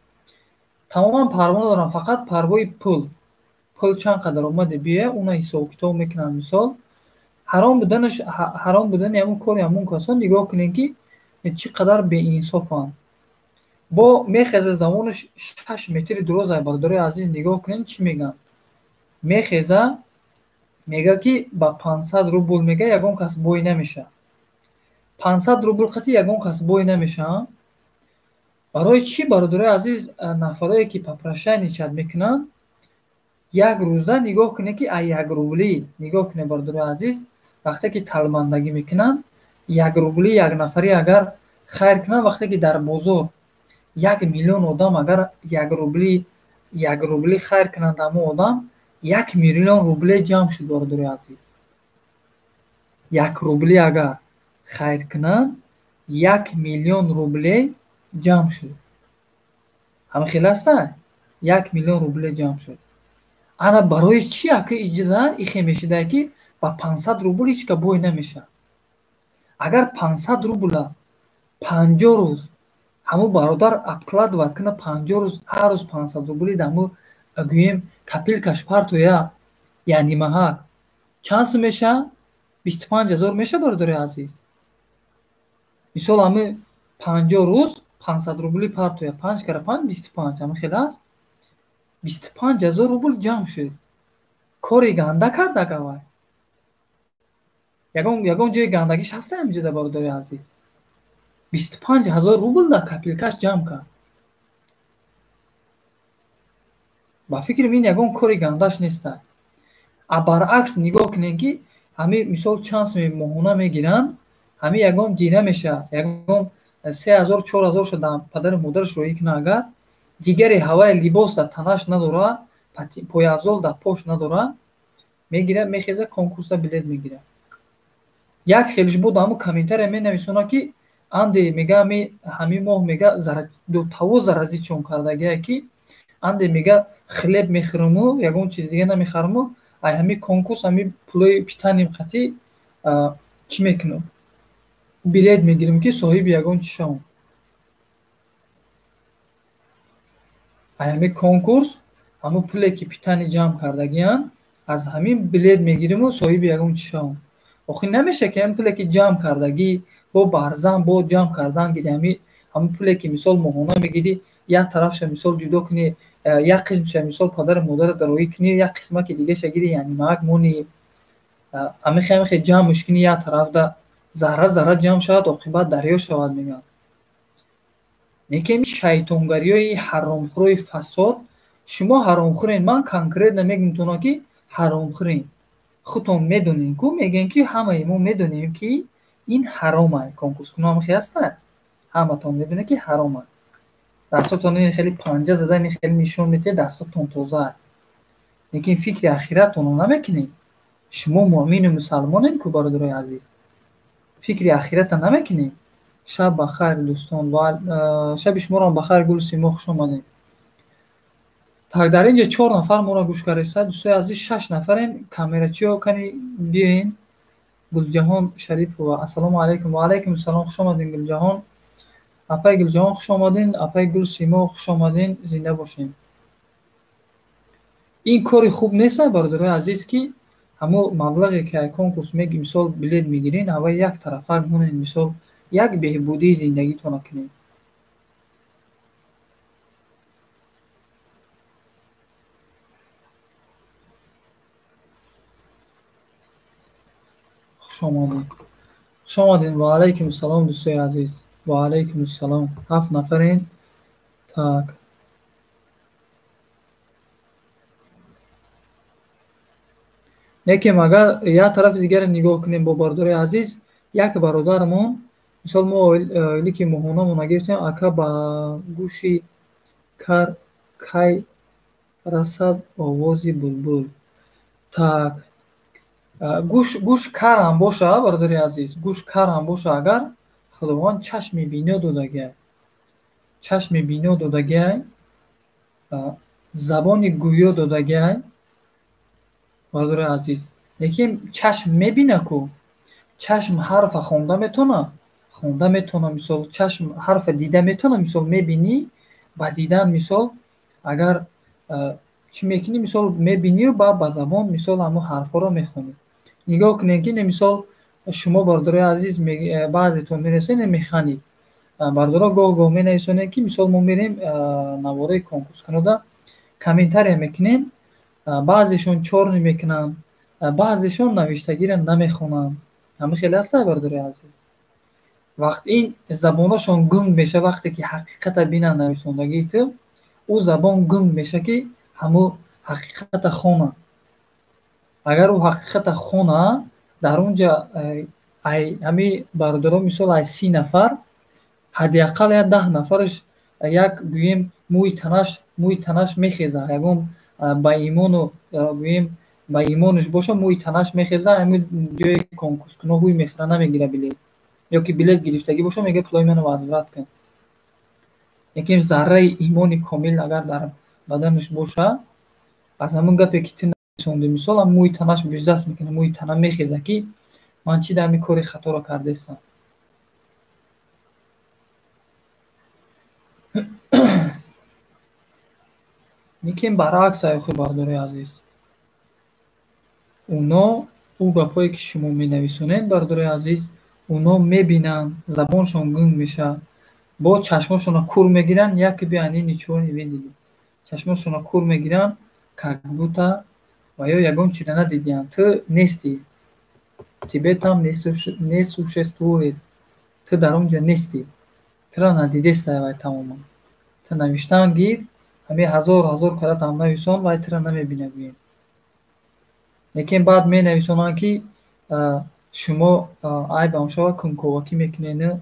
тамоман парво надорам, фақат парвои пул. Пул чанд қадар омаде биёя, уна ҳисобу китоб мекунанд. Мисол, ҳаром буданаш, ҳаром будани ҳамун кори ҳамун касон, нигоҳ кунем, ки чӣ қадар беинсофанд. Бо мехеза, замонаш 6 метри дарозай, бародарои азиз, нигоҳ кунем, чӣ мегӯянд. Мехеза, мега, ки ба 500 рубл, мега, ягон кас бой намешавад. 500 рубл қатъи ягон кас бой намешавад. Барои чӣ, бародарои азиз, нафарое, ки попрошайничать мекунанд, як рӯзда, нигоҳ кунед, ки а 1 рублӣ, нигоҳ кунед, бародарои азиз, вақте ки талбандагӣ мекунанд, 1 рублӣ як нафарӣ агар хайр кунанд, вақте ки дар бозор 1 миллион одам агар 1 рублӣ, 1 рублӣ хайр кунанд, ҳамон одам 1 миллион рубле ҷамъ шуд. Бародарои азиз, 1 рублӣ агар хайр кунанд, 1 миллион рубле ҷамъ шуд. Ҳама хел аста? 1 миллион рубле ҷамъ шуд. Ана барои чӣ ака иҷра ихе мешида ки ба 500 рубл ҳеч ка бой намешавад. Агар 500 рубла 50 рӯз ҳамун бародар обкладывать кунад, 50 рӯз ҳар рӯз 500 рубли даму гӯем копилкаш партоя, яъне маҳак чанд сум мешавад? 25 000 мешавад, бародари азиз. Мисол ҳами 50 рӯз 500 рубли партоя, 5 кара 5 25, ҳама хел аст? 25 000 рубл ҷамъ шуд. Кори ганда кард агавай. Ягон ҷои гандагиш ҳаст ҳаминҷода, бародари азиз? 25 000 рубл дар копилкаш ҷамъ кард. Ба фикрам ин ягон кори гандаш неста. А баръакс нигоҳ кунем ки ҳами мисол чанд суми моҳона мегиранд, ҳами ягон дира мешавад, ягон 3000 4000 шуда падару модараш роҳӣ кунад, агар дигаре ҳаваи либос дар танаш надорад, пойафзол дар пош надорад, мегирад, мехезад, конкурса билет мегирад. Як хелиш буд ҳамун комментария менависонад ки анде мега ҳамин моҳ мега таво заразичон кардагие ки анде мега хлеб мехӯраму ягон чиз дига намехараму, ай ҳамин конкурс ҳамин пулои питаним қатӣ чӣ мекунам, билет мегирем ки соҳиби ягон чӣ шавам. Ай ҳамин конкурс ҳамун пуле ки питани ҷамъ кардагиам аз ҳамин билет мегириму соҳиби ягон чӣ шавам. Охир намешавад ки ҳамин пуле ки ҷамъ кардагӣ бо барзан бо ҷамъ кардан гири, ҳамин пуле ки мисол моҳона мегирӣ як тарафша мисол ҷудо кунӣ, як қисмша мисол падару модарат роҳӣ кунӣ, як қисмаки дигаша гири, яъне маак монӣ, ҳамихе ҷамъш кунӣ як тарафда, зарра зарра ҷамъ шавад, оқибат дарё шавад, мегӯянд. Лекин шайтонгариҳои ҳаромхӯрои фасод, шумо ҳаромхӯрен, ман конкретно мегӯям тона ки ҳаромхӯрен. Худтон медонем ку, мегӯем ки ҳамаи мо медонем ки ин ҳаром аст. Конкурскуно ҳам хе ҳастанд, ҳаматон медонед ки ҳаром аст. Дастотон ин хеле панҷа зада, ин хеле нишон медиҳед, дастотон тоза аст. Лекин фикри ахиратонро намекунед. Шумо муъмину мусалмонед ку, бародарои азиз. Фикри ахирата намекунед. Шаб ба хайр, дӯстон. Шаби шуморо ба хайр, Гулсимо, хуш омадед. Так, дар инҷа 4 нафар моро гӯш кардед. Дӯстои азиз, 6 нафарен. Камерачиҳо кани биёен. Гулҷаҳон Шарипова, ассалому алайкум. Ва алайкум ассалом, хуш омадед, Гулҷаҳон. Апай Гулҷаҳон, хуш омадед. Апай Гулсимо, хуш омадед. Зинда бошед. Ин кори хуб нест, бародарои азиз, ки ҳамон маблағе ки ай конкурс мисол билет мегирен, ҳавай як тарафа монед, мисол як беҳбудии зиндагитонро кунед. Хуш омадед. Хуш омадед. Ва алайкум ассалом, дӯстои азиз. Ва алайкум ассалом. 7 нафарен. Так. Лекин агар як тарафи дигарро нигоҳ кунем бо бародари азиз, як бародармон, мисол мо оиле ки моҳонамонро гирифтем, ака ба гӯши кар кай расад овози булбул. Так. Гӯш карам боша, бародари азиз, гӯш карам боша, агар Худованд чашми бино додагиай, чашми бино додагиай, забони гӯё додагиай, бародари азиз. Лекин чашм мебина ку, чашм ҳарфа хонда метавона, хонда метавона, мисол чашм ҳарфа дида метавона, мисол мебинӣ, ба дидан мисол агар чӣ мекунӣ, мисол мебинию ба забон мисол ҳамон ҳарфҳоро мехонӣ. Нигоҳ кунед ки мисол шумо бародарои азиз баъзетон менависед механик. Бародаро гоҳ-гоҳ менависонед ки мисол мо мерем навораи конкурскунода комментария мекунем, баъзешон чорни мекунанд, баъзешон навиштагиро намехонанд. Ҳамин хеле ҳастанд, бародарои азиз. Вақт ин забонашон гунг мешавад, вақте ки ҳақиқата бинанд нависондагии ту, ӯ забон гунг мешавад ки ҳамун ҳақиқата хонад. Агар ӯ ҳақиқата хона, дар он ҷа ҳамин бародаро мисол ай 30 нафар, ҳадди ақал як 10 нафараш як гӯем мӯи танаш мехезад, ягон ба имону гӯем ба имонаш боша мӯи танаш мехезад, ҳамин ҷои конкурскуно ҳуй мехӯра, намегира билет. Ё ки билет гирифтагӣ боша, мегӯяд пулои маро возврат кун. Лекин зарраи имони комил агар дар баданаш боша, аз ҳамон гапе ки ту нависонди, мисол, мӯи танаш биждаст мекунад, мӯи тана мехезад, ки ман чӣ дар ҳамин кори хаторо кардаистам. Лекин баръакс, охи бардори азиз, уно ӯ гапҳое ки шумо менависонед, бардори азиз, уно мебинанд, забоншон гунг мешавад, бо чашмошонро кур мегиранд, яке би они ничего не видели. Чашмошонро кур мегиранд, как будто ва ё ягон чиро надидиянд. Ту нестӣ, тебе там не существует, ту дар он ҷо нестӣ, туро надидестай вай тамоман. Ту навиштан гир, ҳамин ҳазор ҳазор каратам нависон, вай туро намебинад гӯем. Лекин баъд менависонанд, ки шумо айбам шава, кунковакӣ мекунед,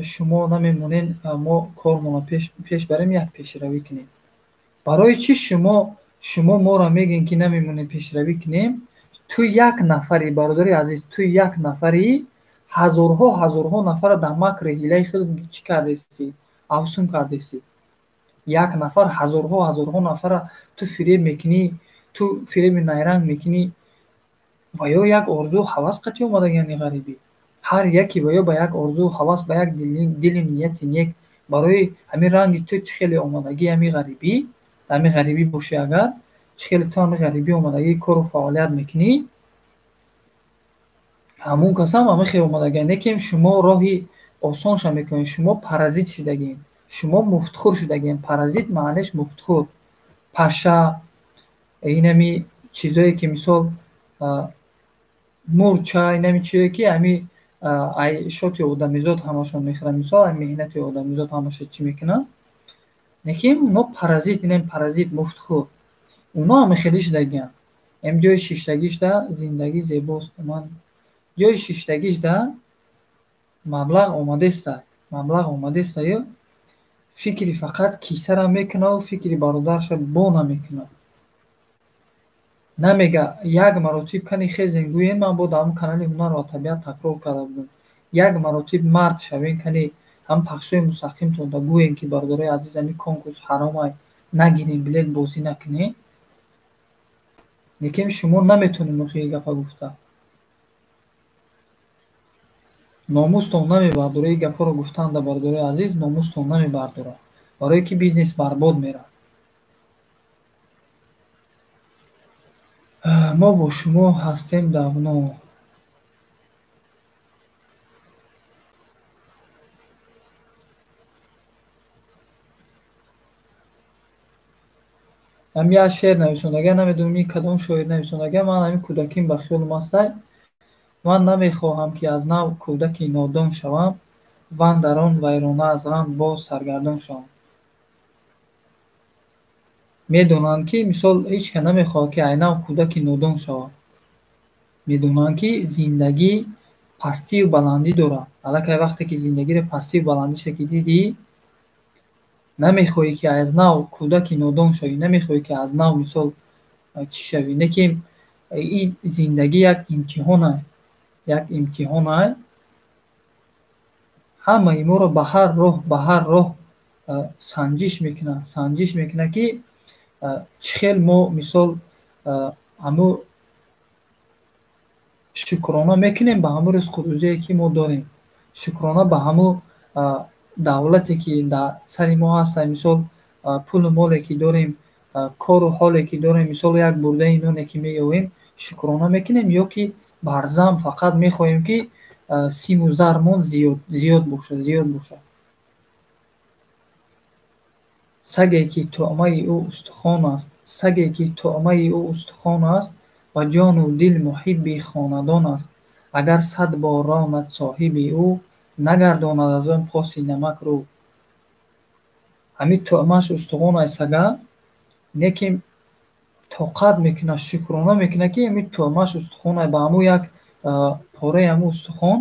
шумо намемонед мо кормонро пеш барем, як пешравӣ кунем. Барои чӣ шумо моро мегӯед, ки намемонем пешравӣ кунем? Ту як нафари, бародари азиз, ту як нафари, ҳазорҳо ҳазорҳо нафарро дар макри ҳилаи худ чӣ кардастӣ? Афсун кардастӣ. Як нафар ҳазорҳо ҳазорҳо нафарро ту фиреб мекунӣ, ту фиреби найранг мекунӣ, ва ё як орзу ҳавас қатъи омадагияни ғарибӣ. Ҳар яке ва ё ба як орзу ҳавас, ба як дили нияти нек, барои ҳамин ранги ту чӣ хеле омадагӣ ҳамин ғарибӣ, ҳамин ғарибӣ бошӣ агар, чӣ хеле ту ҳамин ғарибӣ омадагӣ кору фаъолият мекунӣ, ҳамун касам ҳамин хел омадагӣ. Лекин шумо роҳи осонша мекунед, шумо паразит шудагиед, шумо муфтхӯр шудагиед. Паразит маънеш муфтхӯр, паша, инами чизое ки мисол мурча, инами чизое ки ҳами ай шоти одамизод ҳамашон мехӯранд, мисол ай меҳнати одамизод ҳамаша чӣ мекунанд. Лекин уно паразит, инами паразит, муфтхӯр, уно ҳами хеле шудагианд. Ам ҷои шиштагишда зиндагӣ зебост. Ман ҷои шиштагишда маблағ омадеста, маблағ омадеста, ё фикри фақат кисара мекунаву фикри бародарша бо намекунад. Намега як маротиб кани хезен гӯен, ман бо дар ҳамон канали ҳунар ва табиат такрор карда будам. Як маротиб мард шавен, кани ҳам пахшҳои мустақимтонда гӯен, ки бародарои азиз, ҳамин конкурс ҳаромай, нагирем билет, бозӣ накунем. Лекин шумо наметонед охи гапа гуфта. Номустон намебардора, ин гапҳоро гуфтанда, бародарои азиз, номустон намебардора, барое ки бизнес барбод меравад. Мо бо шумо ҳастем давно. Ҳам як шеър нависондага, намедонам ин кадом шоир нависондага, ман ҳамин кӯдаким ба хиёлам астай. Ман намехоҳам, ки аз нав кӯдаки нодон шавам, ван дар он вайрона аз ғам боз саргардон шавам. Медонанд, ки мисол ҳеҷ кас намехоҳад, ки айнав кӯдаки нодон шавад. Медонанд, ки зиндагӣ пастию баландӣ дорад. Аллакай вақте ки зиндагиро пастию баландиша ки дидӣ, намехоҳӣ, ки аз нав кӯдаки нодон шавӣ, намехоҳӣ, ки аз нав мисол чӣ шавӣ. Лекин ин зиндагӣ як имтиҳонай, як имтиҳонай. Ҳамаи моро ба ҳар роҳ, ба ҳар роҳ санҷиш мекунад, санҷиш мекунад, ки чӣ хел мо мисол ҳамун шукрона мекунем ба ҳамун ризқу рӯзие, ки мо дорем, шукрона ба ҳамун давлате, ки дар сари мо ҳаст, мисол пулу моле, ки дорем, кору ҳоле, ки дорем, мисол як бурдаи ноне, ки меёвем, шукрона мекунем, ё ки барзам фақат мехоҳем, ки симу зармон зиёд зиёд бошад, зиёд бошад. Саге, ки тӯъмаи ӯ устухон аст, саге, ки тӯъмаи ӯ устухон аст, ба ҷону дил муҳибби хонадон аст. Агар 100 бор ронад соҳиби ӯ, нагардонад аз он поси намак рӯ. Ҳамин тӯъмааш устухон ай сага, лекин тоқат мекунад, шукрона мекунад, ки ҳамин тӯъмааш устухон ай, ба ҳамун як пораи ҳамун устухон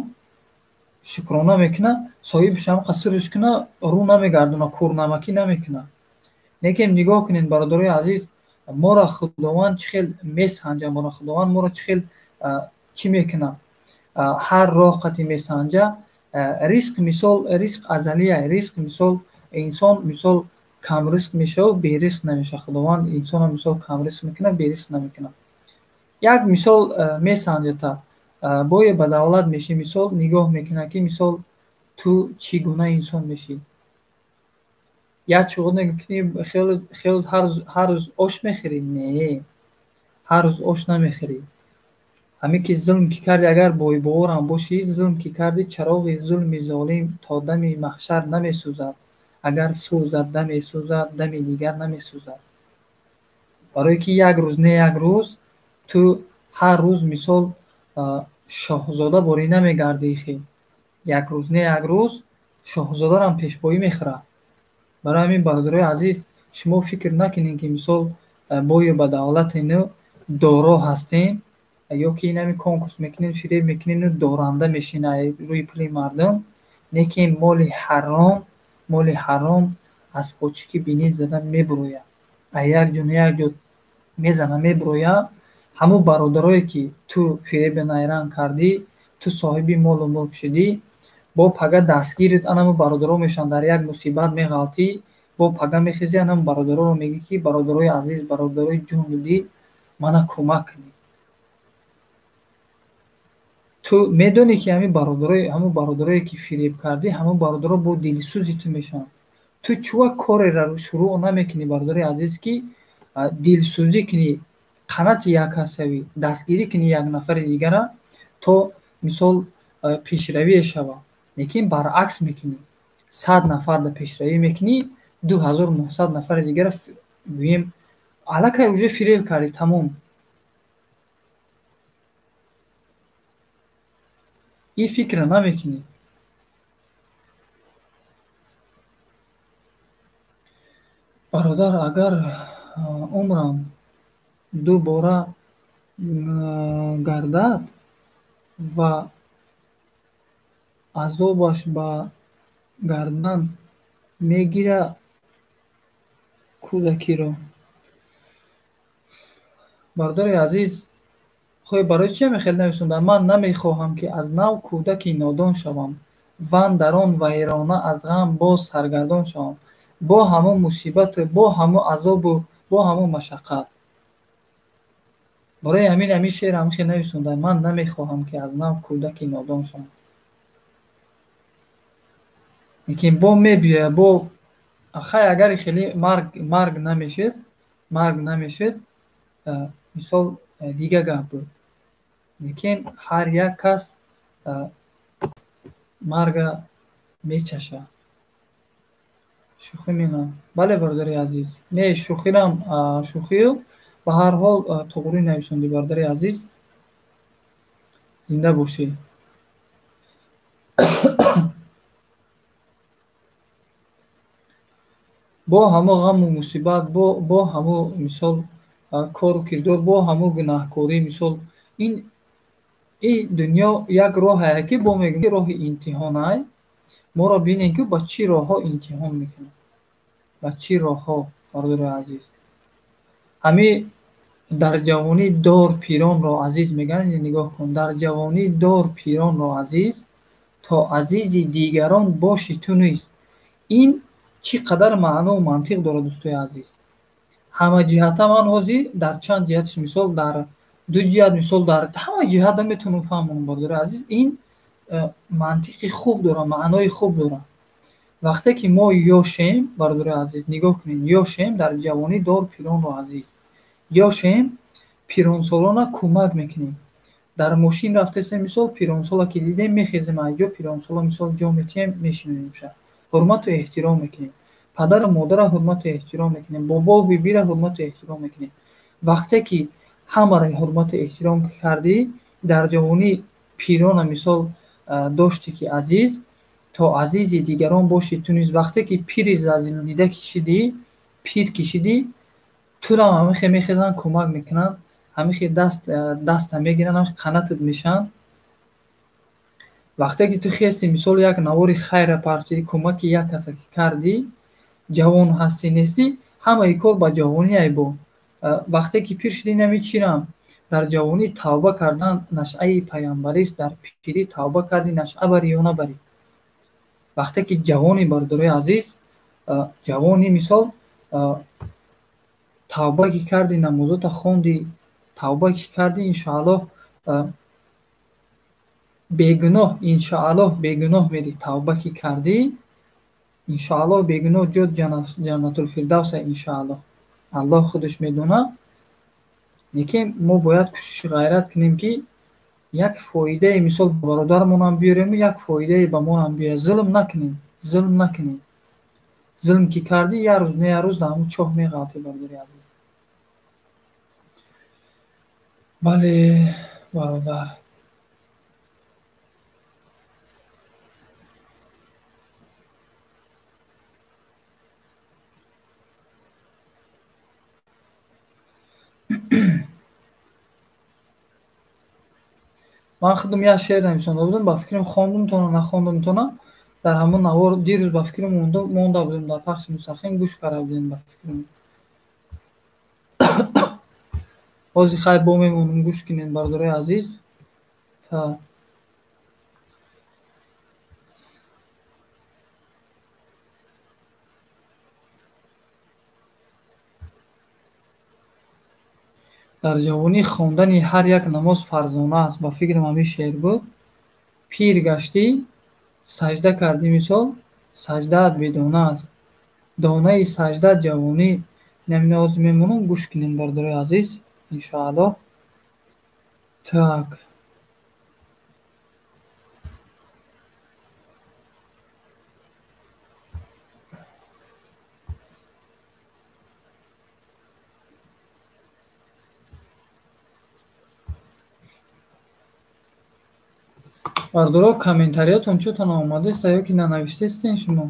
шукрона мекунад, соҳибаш ҳам қасирш кунад, рӯ намегардонад, кӯрнамакӣ намекунад. Лекин нигоҳ кунед, бародарои азиз, моро Худованд чӣ хел месанҷа, моро Худованд моро чӣ хел чӣ мекунад, ҳар роҳ қати месанҷа. Ризқ мисол, ризқ азалия, ризқ мисол Инсон мисол камризқ мешавад, беризқ намешавад. Худованд инсонро мисол камризқ мекунад, беризқ намекунад. Як мисол месанҷата. Бое ба давлат мешӣ, мисол нигоҳ мекунад, ки мисол ту чӣ гуна инсон мешӣ. Як чуғур мекунӣ, хеле ҳар рӯз ош мехӯрӣ? Не, ҳар рӯз ош намехӯрӣ. Ҳамин ки зулм ки кардӣ, агар бойбоворам бошӣ, зулм ки кардӣ, чароғи зулми золим то дами маҳшар намесӯзад. Агар сӯзад, даме сӯзад, дами дигар намесӯзад. Барое ки як рӯз не як рӯз ту ҳар рӯз мисол шоҳзода борӣ намегардӣ хел. Як рӯз не як рӯз шоҳзодарам пешпоӣ мехӯрад. Барои ҳамин, бародарои азиз, шумо фикр накунед, ки мисол бое ба давлатену доро ҳастем, ё ки инами конкурс мекунем, фиреб мекунем, доранда мешина рӯи пули мардум, лекин моли ҳаром аз почики бинит зада мебурояд. А як ҷо не як ҷо мезана, мебурояд. Ҳамун бародарое, ки ту фиреби найранг кардӣ, ту соҳиби молу мулк шудӣ, бо пага дастгирит анаму бародаро мешаванд. Дар як мусибат меғалтӣ, бо пага мехезӣ, анаму бародароро мегӯӣ, ки бародарои азиз, бародарои ҷону дил, мана кӯмак кунед. Ту медонӣ, ки ҳамин бародарои, ҳамун бародарое, ки фиреб кардӣ, ҳамун бародаро бо дилсӯзи ту мешаванд. Ту чӯва кореро шурӯъ намекунӣ, бародари азиз, ки дилсӯзӣ кунӣ, қанати як кас шавӣ, дастгирӣ кунӣ як нафари дигара, то мисол пешравие шавад? Лекин баръакс мекунӣ. 100 нафарда пешравӣ мекунӣ, 2900 нафари дигара, гӯем, аллакай уже фиреб кардӣ, тамом. Ин фикрро намекунӣ. Бародар, агар умрам ду бора гардад ва азобаш ба гардан мегира кӯдакиро. Бародари азиз, хоҳ барои чи ҳамин хел нависонда? Ман намехоҳам, ки аз нав кӯдаки нодон шавам, ван дар он вайрона аз ғам боз саргардон шавам, бо ҳамон мусибату бо ҳамон азобу бо ҳамон машаққат. Барои ҳамин ҳамин шеър ҳамин хел нависонда: ман намехоҳам, ки аз нав кӯдаки нодон шавам. Лекин бо мебиёяд, бо хай, агари хеле марг намешуд, мисол, дига гап буд. Лекин ҳар як кас марга мечашад. Шӯхӣ менам. Бале, бародари азиз, не, шӯхирам, шӯхию ба ҳар ҳол туғрӣ нависондӣ, бародари азиз, зинда бошӣ. Бо ҳамо ғаму мусибат, бо ҳамо мисол кору кирдор, бо ҳамо гунаҳкорӣ. Мисол, ин дунё як роҳае, ки бо мегӯем, роҳи имтиҳонай. Моро бинем, ки ба чӣ роҳҳо имтиҳон мекунад, ба чӣ роҳҳо. Бародари азиз, ҳамин дар ҷавонӣ дор пиронро азиз мегӯянд. Нигоҳ кун: дар ҷавонӣ дор пиронро азиз, то азизи дигарон боши ту низ. Ин чӣ қадар маънову мантиқ дорад, дӯстои азиз, ҳамаҷиҳата. Ман ҳозир дар чанд ҷиҳатш, мисол, дар ду ҷиҳат, мисол, дар ҳама ҷиҳата метавонам фаҳмонам. Бародари азиз, ин мантиқи хуб дорад, маънои хуб дорад. Вақте ки мо ёшем, бародари азиз, нигоҳ кунед, ёшем, дар ҷавонӣ дор пиронро азиз, ёшем, пиронсолона кӯмак мекунем. Дар мошин рафтесем, мисол, пиронсола ки дидем, мехезем аз ҷо, пиронсола, мисол, ҷо метиҳем, мешинонемша, ҳурмату эҳтиром мекунем. Падару модарро ҳурмату эҳтиром мекунем, бобову бибиро ҳурмату эҳтиром мекунем. Вақте ки ҳамаро ҳурмату эҳтиром кардӣ, дар ҷавонӣ пирона, мисол, доштӣ, ки азиз, то азизи дигарон бошӣ ту низ. Вақте ки пири зилдида кишидӣ, пир кишидӣ, туро ҳамихе мехезанд, кӯмак мекунанд, ҳамихе даста мегиранд, ҳамихе қанатат мешаванд. Вақте ки ту хести, мисол, як навори хайра партӣ, кӯмаки як каса ки кардӣ, ҷавон ҳастӣ, нестӣ, ҳамаи кор ба ҷавонӣ айбо. Вақте ки пир шудӣ, нами чирам? Дар ҷавонӣ тавба кардан нашъаи паямбарист, дар пирӣ тавба кардӣ, нашъа барӣ ё набарӣ. Вақте ки ҷавони, бародарои азиз, Ҷавони мисол тавба ки кардӣ, намозота хондӣ, тавба ки кардӣ, иншоаллоҳ бегуноҳ, иншоаллоҳ бегуноҳ мерӣ. Тавба ки кардӣ, иншоаллоҳ бегуноҳ ҷо ҷаннатул фирдавса, иншоаллоҳ. Аллоҳ худаш медонад. Лекин мо бояд кӯшиши ғайрат кунем, ки як фоидаи мисол ба бародармонам биёрему, як фоидае ба моам биёяд. Зулм накунем, зулм накунем. Зулм ки кардӣ, як рӯз не як рӯз дар ҳамун чоҳ меғалтӣ, бародари азиз. Бале, бародар. Ман худам як шеър нависонда будам, ба фикрам хондумтона, нахондумтона. Дар ҳамон навор дирӯз ба фикрам монда будем, дар пахши мустақим гӯш карда будем, ба фикрам. Ҳозир хайр бо мемонам, гӯш кунед, бародарои азиз. Та дар ҷавонӣ хондани ҳар як намоз фарзона аст. Ба фикрам ҳамин шеър буд. Пир гаштӣ, саҷда кардӣ, мисол саҷдаат бедона аст. Донаи саҷда ҷавонӣ. Инамина ҳозир мемонам, гӯш кунем, бародарои азиз, иншоаллоҳ. Так. Бародаро, комментариятон чӯтон омадааст ё ки нанавиштаистен шумо?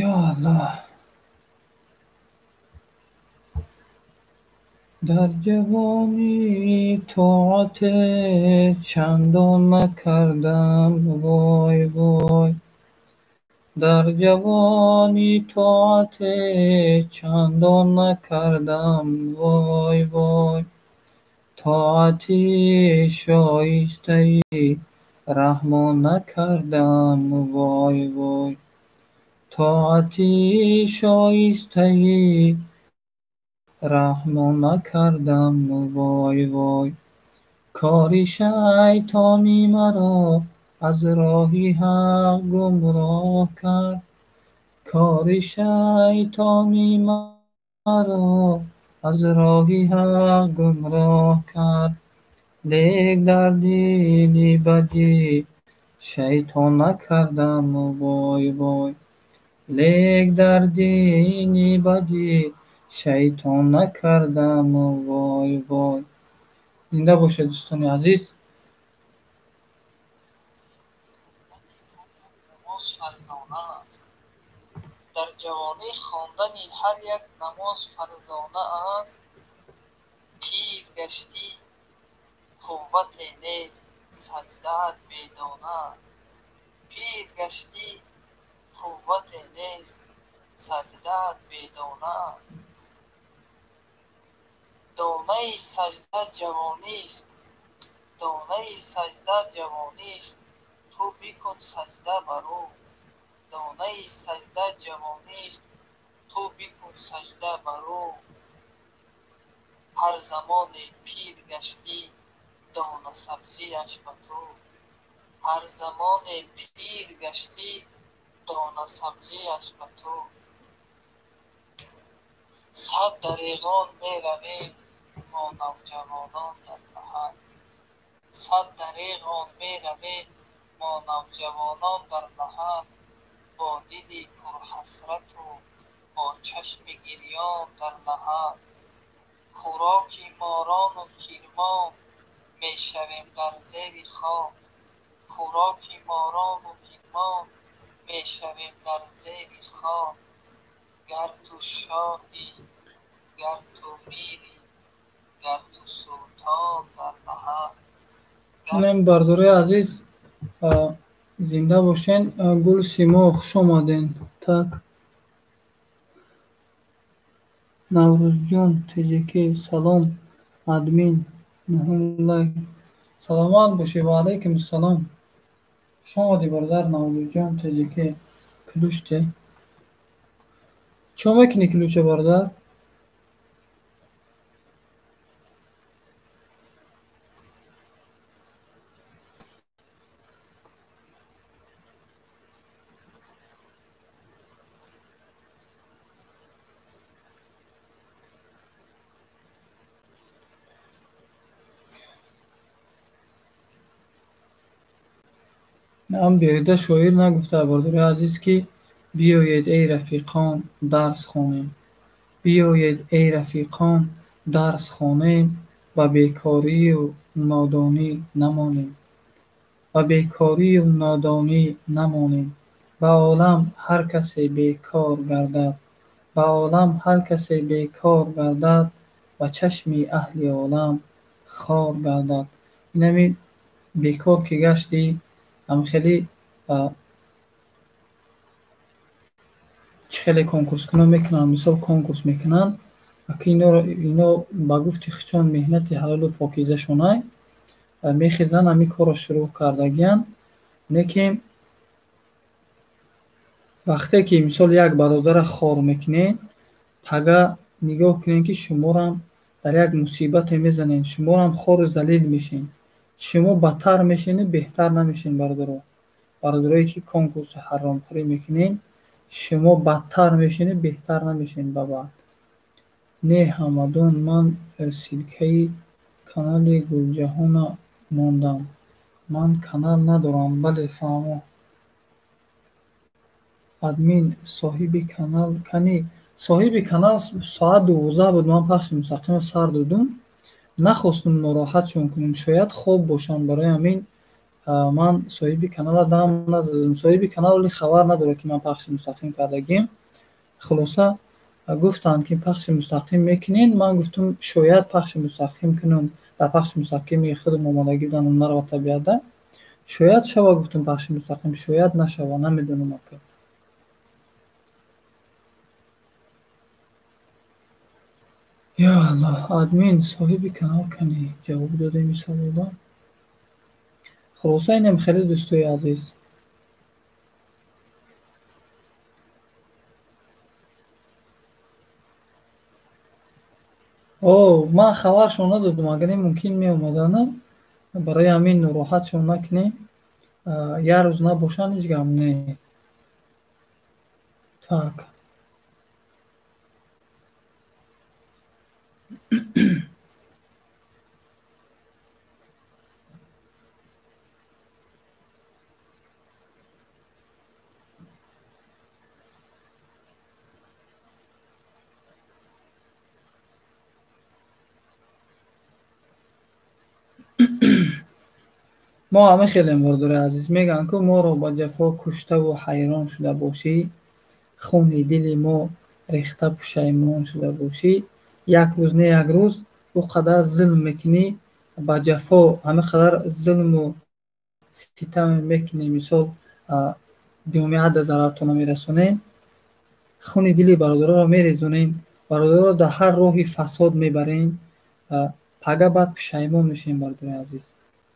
Ё Аллоҳ. Дар ҷавонӣ тоате чандон накардам, вой вой. Дар ҷавонӣ тоате чандон накардам, вой вой. Тоати шоистаи раҳмон накардам, вой вой. Тоати шоистаи раҳмон накардам, вой вой. Кори шайтонӣ маро аз роҳи ҳақ гумроҳ кард. Кори шайтонӣ маро аз роҳи ҳақ гумроҳ кард. Лек дар дили бадӣ шайтон накардам, вой вой. Лек дар дини бадӣ шайтон накардам, вой вой. Зинда бошед, дӯстони азиз. Намоз фарзона аст. Дар ҷавонӣ хондани ҳар як намоз фарзона аст. Пир гаштӣ, қуввате нест, саҷдаат бедона аст. Пир гаштӣ, қуввате нест, саҷдаат бедона аст. Донаи саҷда ҷавонист, донаи саҷда ҷавонист, ту бикун саҷда бар ӯ. Донаи саҷда ҷавонист, ту бикун саҷда бар ӯ. Ҳар замоне пир гаштӣ, дона сабзиаш ба ту. Ҳар замоне пир гаштӣ, дона сабзиаш ба ту. Сад дареғон меравем мо навҷавонон дар лаҳад. Сад дареғон меравем мо навҷавонон дар лаҳад. Бо дили пурҳасрату бо чашми гирён дар лаҳад. Хӯроки морону кирмон мешавем дар зери хок. Хӯроки морону кирмон мешавем дар зери хок. Гар ту шоҳӣ, гар ту мирӣ, гар ту султон дар лаҳад. Инам бардораи азиз, зинда бошен. Гул Симо, хуш омаден. Так. Наврӯзҷон ТЖК, салом. Админ нуҳум лайк. Саломат бошӣ. Ва алайкум ассалом. Хуш омадӣ, бародар Наврӯзҷон ТЖК. Ключ те. Чо мекунӣ ключа, бародар? Ам беҳуда шоир нагуфта, бародари азиз, ки биёед, эй рафиқон, дарс хонем. Биёед, эй рафиқон, дарс хонем, ба бекорию нодонӣ намонем. Ба бекорию нодонӣ намонем. Ба олам ҳар касе бекор гардад. Ба олам ҳар касе бекор гардад, ба чашми аҳли олам хор гардад. Инами бекор ки гаштӣ, ҳам хеле чӣ хеле конкурскунон мекунанд, мисол конкурс мекунанд, аки ино ба гуфти хичон меҳнати ҳалолу покизашонай, мехезанд, ҳамин корро шурӯъ кардагиянд. Лекин вақте ки мисол як бародара хор мекунед, пага нигоҳ кунед, ки шуморам дар як мусибате мезанед, шуморам хору залил мешед. Шумо бадтар мешену беҳтар намешед, бародаро. Бародарое ки конкурсу ҳаромхӯрӣ мекунед, шумо бадтар мешену беҳтар намешед ба баъд. Не, Ҳамадон, ман ссылкаи канали Гулҷаҳона мондам. Ман канал надорам. Бале, фаҳмо. Админ, соҳиби канал кани? Соҳиби канал соат 12 буд, ман пахши мустақимро сар додум. Нахостум нороҳатшон кунем, шояд хоб бошанд, барои ҳамин ман соҳиби каналро дам назадам. Соҳиби канал вале хабар надорад, ки ман пахши мустақим кардагим. Хулоса, гуфтанд, ки пахши мустақим мекунед. Ман гуфтам, шояд пахши мустақим кунам. Дар пахши мустақими худам омодагӣ будам ҳунар ва табиатда. Шояд шава, гуфтам, пахши мустақим, шояд нашава, намедонам ака. Ё Аллоҳ, админ, соҳиби канал кани? Ҷавоб додем ин саволда. Хулоса, инам хеле, дӯстои азиз. О, ман хабаршон надодам, агар ин мумкин меомадана, барои ҳамин нороҳатшон накунем. Як рӯз набошанд, ҳеҷ гап не. Так. Мо ҳама хелем, бародари азиз, мегӯянд, ку моро ба ҷафо куштаву ҳайрон шуда бошӣ, хуни дили мо рехта пушаймон шуда бошӣ, як рӯз не як рӯз ӯ қадар зулм мекунӣ, ба ҷафо ҳама қадар зулму ситам мекунӣ, мисол ҷомеа да зарартона мерасонем, хуни дили бародароро мерезонем, бародароро дар ҳар роҳи фасод мебарем, пага баъд пушаймон мешем, бародари азиз.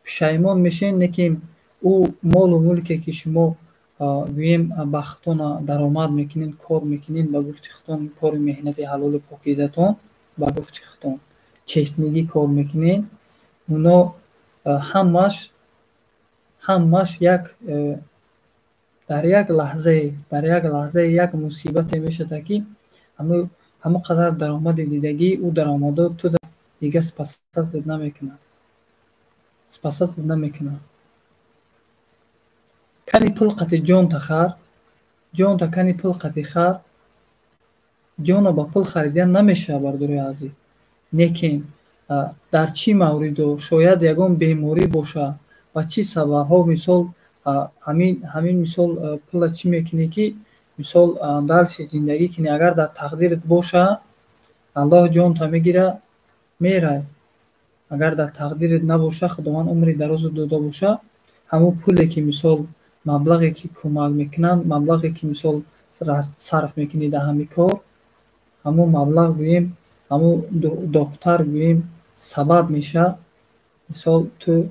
Пушаймон мешем, лекин ӯ молу мулке ки шумо гӯем ба худтона даромад мекунед, кор мекунед, ба гуфти худтон кори меҳнати ҳалолу покизатон, ба гуфти худтон честнигӣ кор мекунед, оно ҳамаш як дар як лаҳзае, дар як лаҳзае як мусибате мешавад, ки ҳамон қадар даромади дидагӣ, ӯ даромадо ту дига спасатат намекунад. Спасатат намекунад. Кани пул қати ҷон тахар, ҷон та кани пул қати хар, ҷонро ба пул харидан намешавад, бародарои азиз. Лекин дар чӣ мавридо шояд ягон беморӣ боша, ба чӣ сабабҳо, мисол ҳамин мисол пула чӣ мекунӣ, ки мисол дарси зиндагӣ кунӣ, агар дар тақдират боша, Аллоҳ ҷонта мегира, мерай. Агар дар тақдират набоша, Худованд умри дарозу дода боша, ҳамон пуле ки мисол маблағе ки кӯмак мекунанд, маблағе ки мисол сарф мекунӣ дар ҳамин кор, ҳамон маблағ гӯем, ҳамон доктар гӯем сабаб мешавад, мисол ту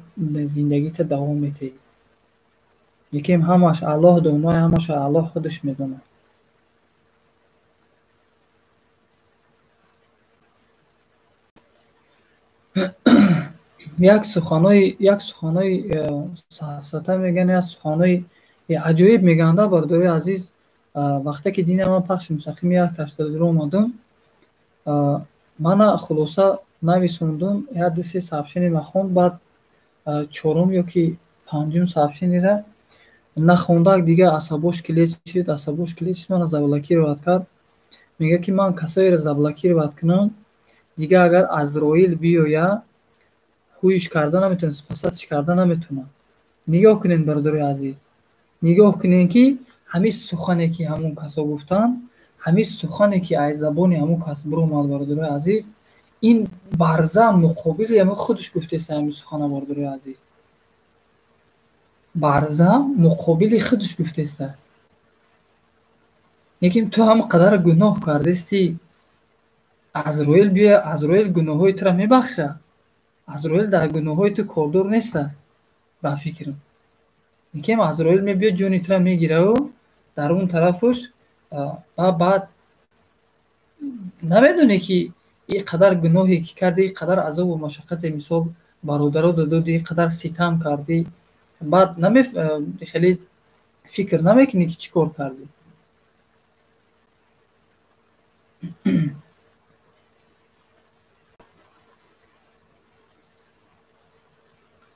зиндагита давом медиҳӣ. Лекин ҳамаш Аллоҳ доно, ҳамаш Аллоҳ худаш медонад. Як суханои сафсата мегӯянд, як суханои аҷоиб мегӯянд, бародари азиз. Вақте ки дина ман пахши мустақими як таштадиро омадам, мана хулоса нависондум, як ду се сообщение нахонд, баъд чорум ё ки панҷум сообщениера нахондак, дига асабош клет шид, мана заблокировать кард. Мегӯяд ки ман касоеро заблокировать кунам, дига агар Азроил биёя, ҳуиш карда наметавонад, спасатиш карда наметавонад. Нигоҳ кунед, бародари азиз, нигоҳ кунед ки ҳамин сухане ки ҳамун касо гуфтанд, ҳамин сухане ки аз забони ҳамун кас биромад, бародари азиз, ин барза муқобили ҳамин худаш гуфтеста ҳамин сухана, бародари азиз. Барза муқобили худаш гуфтеста. Лекин ту ҳам қадар гуноҳ кардести, Азроил биё, Азроил гуноҳҳои тура мебахшад. Азроил дар гуноҳҳои ту кордор неста, ба фикрам. Лекин Азроил мебиёд, ҷони тура мегираву дар он тарафуш баъд намедонӣ ки ин қадар гуноҳе ки кардӣ, ин қадар азобу машаққате мисол бародаро додӣ, ин қадар ситам кардӣ, баъд хеле фикр намекунӣ ки чӣ кор кардӣ.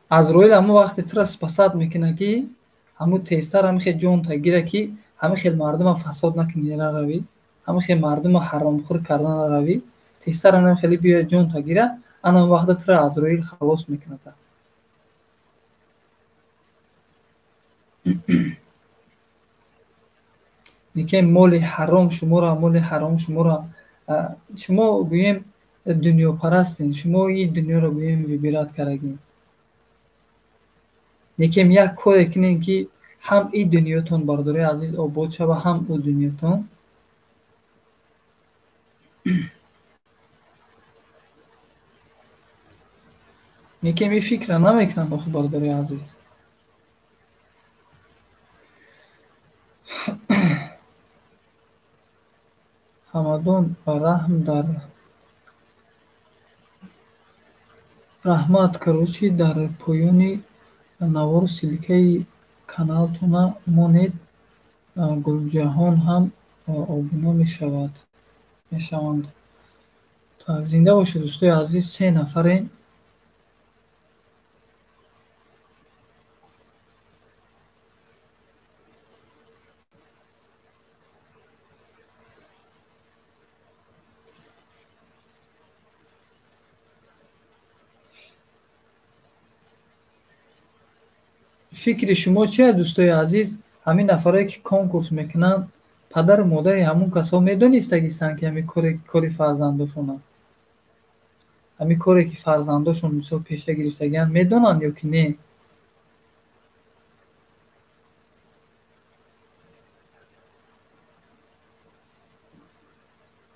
Азроил ҳамон вақте тура спасат мекунад ки ҳамун тезтар ҳамин хел ҷонта гира ки ҳамин хел мардума фасод накунӣ наравӣ, ҳамин хел мардума ҳаромхӯр карда наравӣ, тезтар ҳамин хеле биёя ҷонта гира, ана он вақта тура Азроил халос мекунад. Лекин моли ҳаром шуморо, шумо гӯем дунёпарастен, шумо ин дунёро гӯем вибират кардагин. Лекин як коре кунем ки ҳам ин дунётон, бародари азиз, обод шава, ҳам ӯ дунётон. Лекин ин фикра намекунанд охи, бародари азиз. Ҳамадон раҳм дар раҳмат, короче, дар поёни навор ссилкаи каналтона монед, Гулҷаҳон ҳам обуна мешаванд. Так, зинда бошед, дӯстои азиз, се нафарен. Фикри шумо чия, дӯстои азиз? Ҳамин нафарое ки конкурс мекунанд, падару модари ҳамун касо медонистагистанд ки ҳамин кори фарзандошонанд? Ҳамин коре ки фарзандошон мисол пеша гирифтагианд, медонанд ё ки не?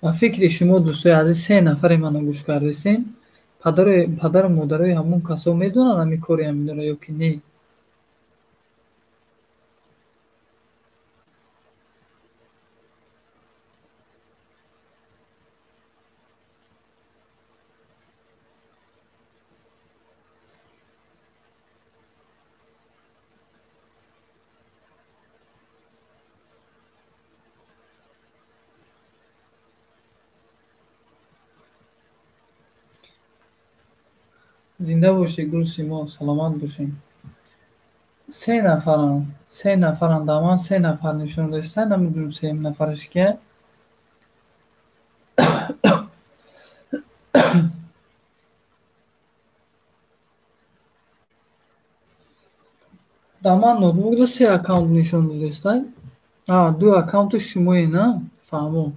Ба фикри шумо, дӯстои азиз, се нафаре мана гӯш кардесен, падару модарои ҳамун касо медонанд ҳамин кори ҳаминро ё ки не? Зинда бошед, Гулсимо, саломат бошед. Се нафаранд, дар ман се нафар нишон дошта, намедонам сеюм нафараш кия. Дар ман ноутбукда се аккаунт нишон додааст. Ду аккаунти шумое, на? Фаҳмо.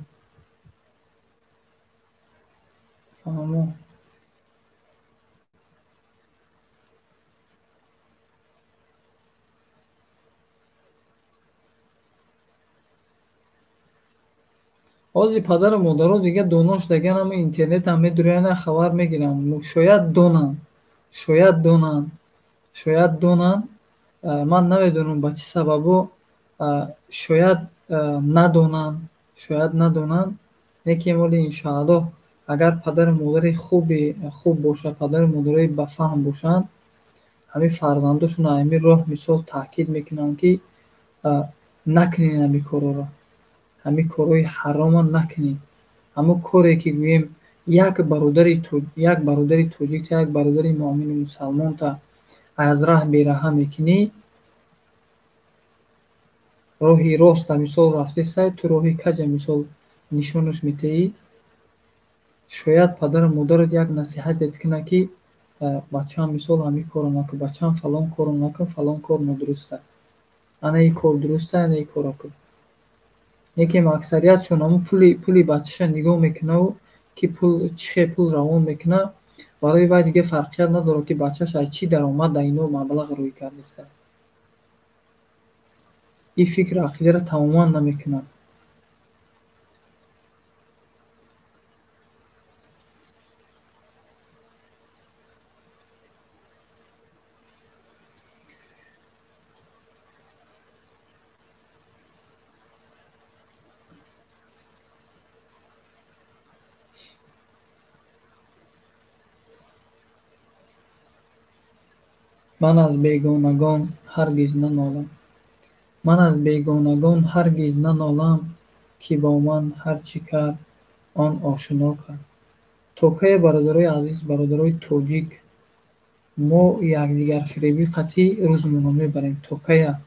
Ҳозир падару модаро дига доно шудаган, ҳама интернет ҳам медурянд, хабар мегиранд. Шояд донанд, Ман намедонам ба чӣ сабабо, шояд надонанд, шояд надонанд, лекин вале иншоаллоҳ агар падару модари хуб бошад, падару модарои бафаҳм бошанд, ҳамин фарзандошонро ҳамин роҳ мисол таъкид мекунанд, ки накунед ҳамин корҳоро, ҳамин корҳои ҳаромро накунед. Ҳамон коре ки гӯем як бародари тоҷик, як бародари муъмини мусалмонта аз раҳ бераҳа мекунӣ, роҳи роста мисол рафтесай, ту роҳи каҷа мисол нишонаш метаҳӣ. Шояд падару модарат як насиҳатет кунад, ки бачаам мисол ҳамин корро накун, бачаам фалон корро накун, фалон кор нодуруст аст, ана ин кор дуруст аст, ана ин корро кун. Лекин аксариятшон ҳамон пули бачаша нигоҳ мекунаву ки пул чӣ хел пул равон мекунад, барои вай дига фарқият надорад, ки бачааш аз чӣ даромад дар ино маблағ рӯй кардааст. Ин фикру ақидаро тамоман намекунад. Ман аз бегонагон ҳаргиз нанолам. Ман аз бегонагон ҳаргиз нанолам, ки бо ман ҳар чӣ кард, он ошино кард. То кае, бародарои азиз, бародарои тоҷик, мо якдигарфиребӣ қатъӣ рӯзмона мебарем? То кая?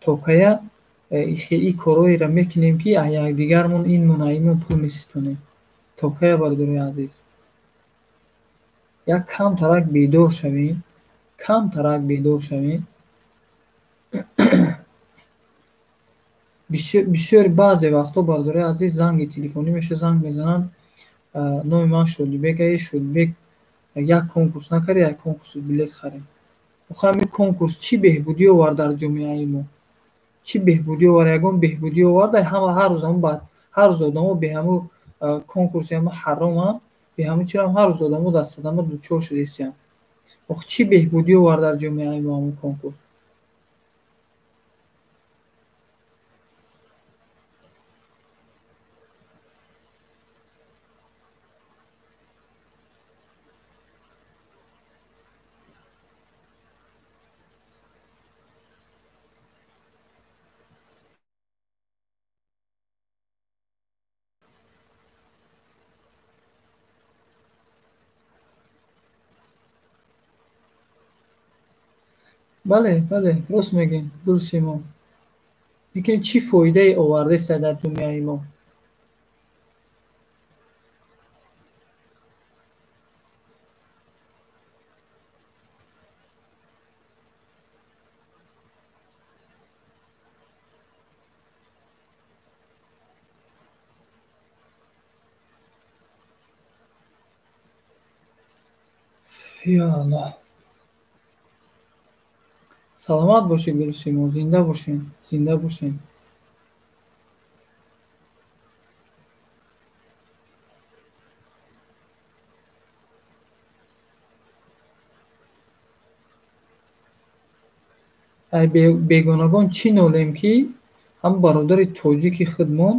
То кая ин корҳоеро мекунем, ки аз якдигармон ин мунаимон пул меситонем? То кая, бародарои азиз? Як камтарак бедор шавем, камтарак бедор шавем. Бисёр баъзе вақтҳо, бародарои азиз, занги телефонӣ меша, занг мезананд, номи ман Шодибек ае, Шодибек як конкурс накард, як конкурс билет харем. Охир ҳамин конкурс чӣ беҳбудӣ овард дар ҷомеаи мо? Чӣ беҳбудӣ овард? Ягон беҳбудӣ овард? Ҳама ҳар рӯз ҳамон бад, ҳар рӯз одамо бе ҳамун конкурси ҳамун ҳаромам, бе ҳамун чирам ҳар рӯз одамо дар садама дучор шудесиянд. Охир чӣ беҳбудӣ овард дар ҷомеаи мо ҳамун конкурс? Бале, бале, рост мегӯем, Гулсимо. Лекин чӣ фоидае овардааст дар ҷомеаи мо? Ё Аллоҳ. Саломат бошед, Гулсимо, зинда бошед, зинда бошед. Ай бегонагон чӣ нолем, ки ҳам бародари тоҷики худмон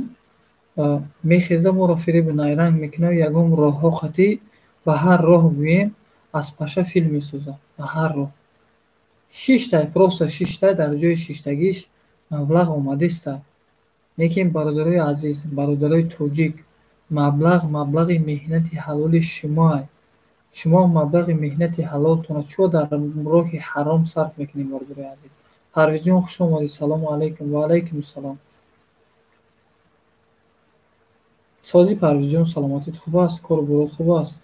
мехеза моро фиребу найранг мекунад, ягон роҳҳо қатъӣ ба ҳар роҳ гӯем аз паша филм месозад, ба ҳар роҳ. Шиштай, просто шиштай, дар ҷои шиштагиш маблағ омадеста. Лекин бародарои азиз, бародарои тоҷик, маблағ маблағи меҳнати ҳалоли шумоа. Шумо маблағи меҳнати ҳалолтонро чӯ дар роҳи ҳаром сарф мекунед, бародарои азиз? Парвизҷон, хуш омадед. Салому алайкум. Ва алайкум ассалом. Сози Парвизҷон, саломатит хуб аст? Кору борот хуб аст?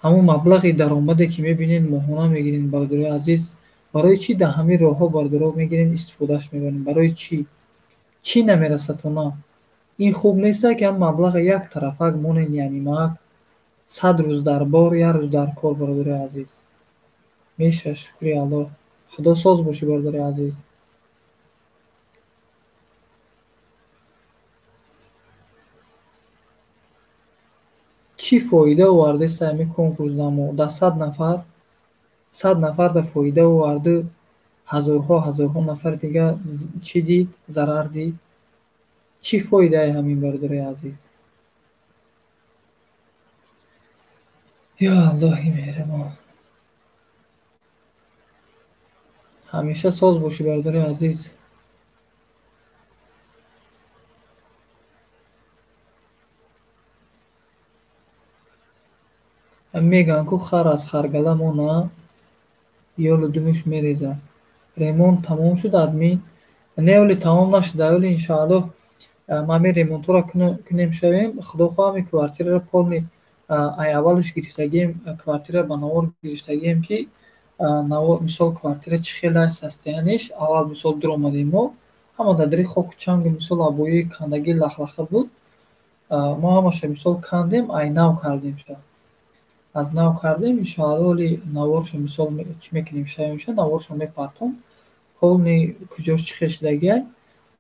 Ҳамон маблағи даромаде ки мебинед, моҳона мегиред, бародарои азиз, барои чӣ дар ҳамин роҳҳо бародаро мегирем, истифодааш мебарем? Барои чӣ? Чӣ намерасадтона? Ин хуб нест, ки ҳам маблаға як тарафак монед, яъне мак 100 рӯз дар бор, як рӯз дар кор, бародарои азиз. Меша, шукри Аллоҳ. Худо соз бошӣ, бародари азиз. Чӣ фоида овардааст ҳамин конкурс дар мо? Дар 100 нафар, 100 нафар дар фоида оварду, Ҳазорҳо нафар дига чӣ дид? Зарар дид. Чӣ фоидаи ҳамин, бародари азиз? Ё Аллоҳи меҳрибон. Ҳамеша соз бошӣ, бародари азиз. Мегӯянд, ку хар аз харгала мона, ёлу думаш мерезад. Ремонт тамом шуд, админ? Не, оли тамом нашуда, оли иншоаллоҳ ма ҳамин ремонтҳоро кунем шавем. Худо хоҳ ҳамин квартираро полный ай аввалаш гирифтагием, квартира ба навор гирифтагием, ки мисол квартира чӣ хел аст, состояниш. Аввал мисол дуромадем мо, ҳама дар дари хоку чангу мисол обои кандагӣ лахлаха буд. Мо ҳамаша мисол кандем, ай нав кардем ша. Аз нав кардем, иншоаллоҳ оли наворшо мисол чӣ мекунем шавемша, наворшо мепартом. Полный куҷош чӣ хел шудагиай,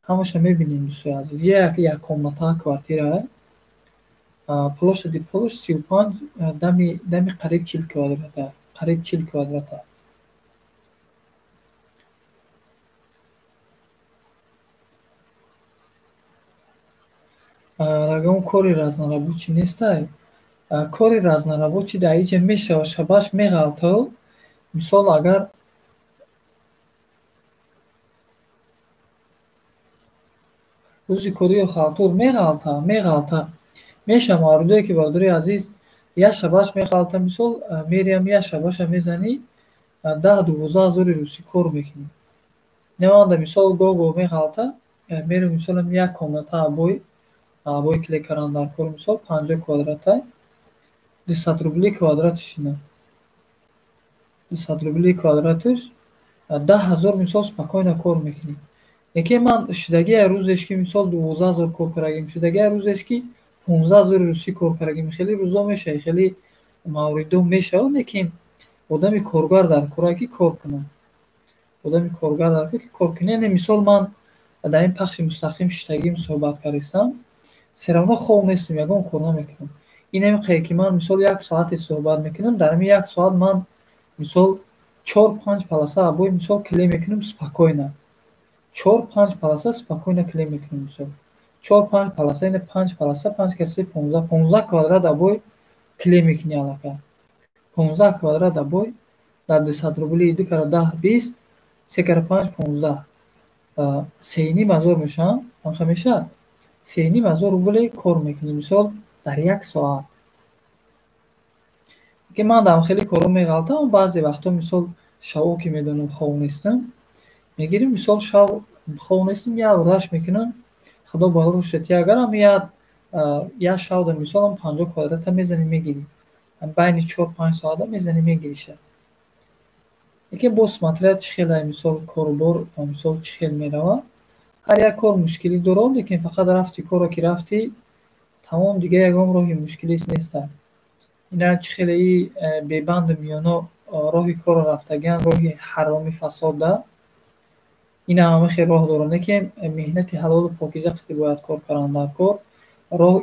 ҳамаша мебинем, дӯстои азиз. Як комната квартира, площади полш 35 дами қариб 40 квадрата, қариб 40 квадрата. Ягон кори разнорабочий нестай. Кори разнорабочий дар иҷа мешава, шабаш меғалтав. Мисол агар рӯзи корию халтур меғалта, мешава мавридое ки, бародари азиз, як шабаш меғалта, мисол мериям як шабаша мезанӣ, 10-12 ҳазори русӣ кор мекунӣ. Неманда мисол гоҳ-гоҳ меғалта, мерем мисолам як комната обои клей кардан дар кор, мисол 50 квадрата, 200 рубли квадратиш ина. 200 рубли квадратиш, 10 ҳазор мисол спокойно кор мекунӣ. Яке ман шудагия рӯзеш ки мисол 12 ҳазор кор кардагим, шудагия рӯзеш ки 15 ҳазори русӣ кор кардагим. Хеле рӯзо мешава, хеле мавридо мешава, лекин одами коргар дар кора ки кор кунад. Одами коргар дар кора ки кор кунад. Яъне мисол ман дар ин пахши мустақим шиштагим суҳбат кардистам, все равно хоб нестам, ягон кор намекунам. Ин ҳамин ки ман мисол як соате суҳбат мекунам, дар ҳамин як соат ман мисол 4-5 полоса обои мисол клей мекунам спокойно. 4-5 полоса спокойно клей мекунам мисол. 4-5 полоса, яъне 5 полоса, 5 кар 3 15, 15 квадрат обои клей мекунӣ аллакай. 15 квадрат обои дар 200 рубли 2 кара 10 20, 3 кара 5 15. 3,5 ҳазор мешавад, анха мешавад. 3,5 ҳазор рубли кор мекунӣ мисол дар як соат. Ки ман дар хеле корҳо меғалтам, баъзе вақтҳо мисол шаво ки медонам хоб нестам, мегирим мисол шав хоб нестам, як раш мекунам, худо барор шуд, агарам як шавда мисолам 50 квадрата мезанӣ мегирӣ. Байни 4-5 соата мезанӣ мегириша. Лекин боз смотря чӣ хел мисол корубор мисол чӣ хел мерава. Ҳар як кор мушкилӣ дорад, лекин фақат рафти корро ки рафтӣ, тамом дига ягон роҳи мушкилист нест. Ина чӣ хеле бебанду миёно роҳи корро рафтагиан, роҳи ҳароми фасода. Ин ҳама хел роҳ дорад, лекин меҳнати ҳалолу покиза қити бояд кор кардан дар кор.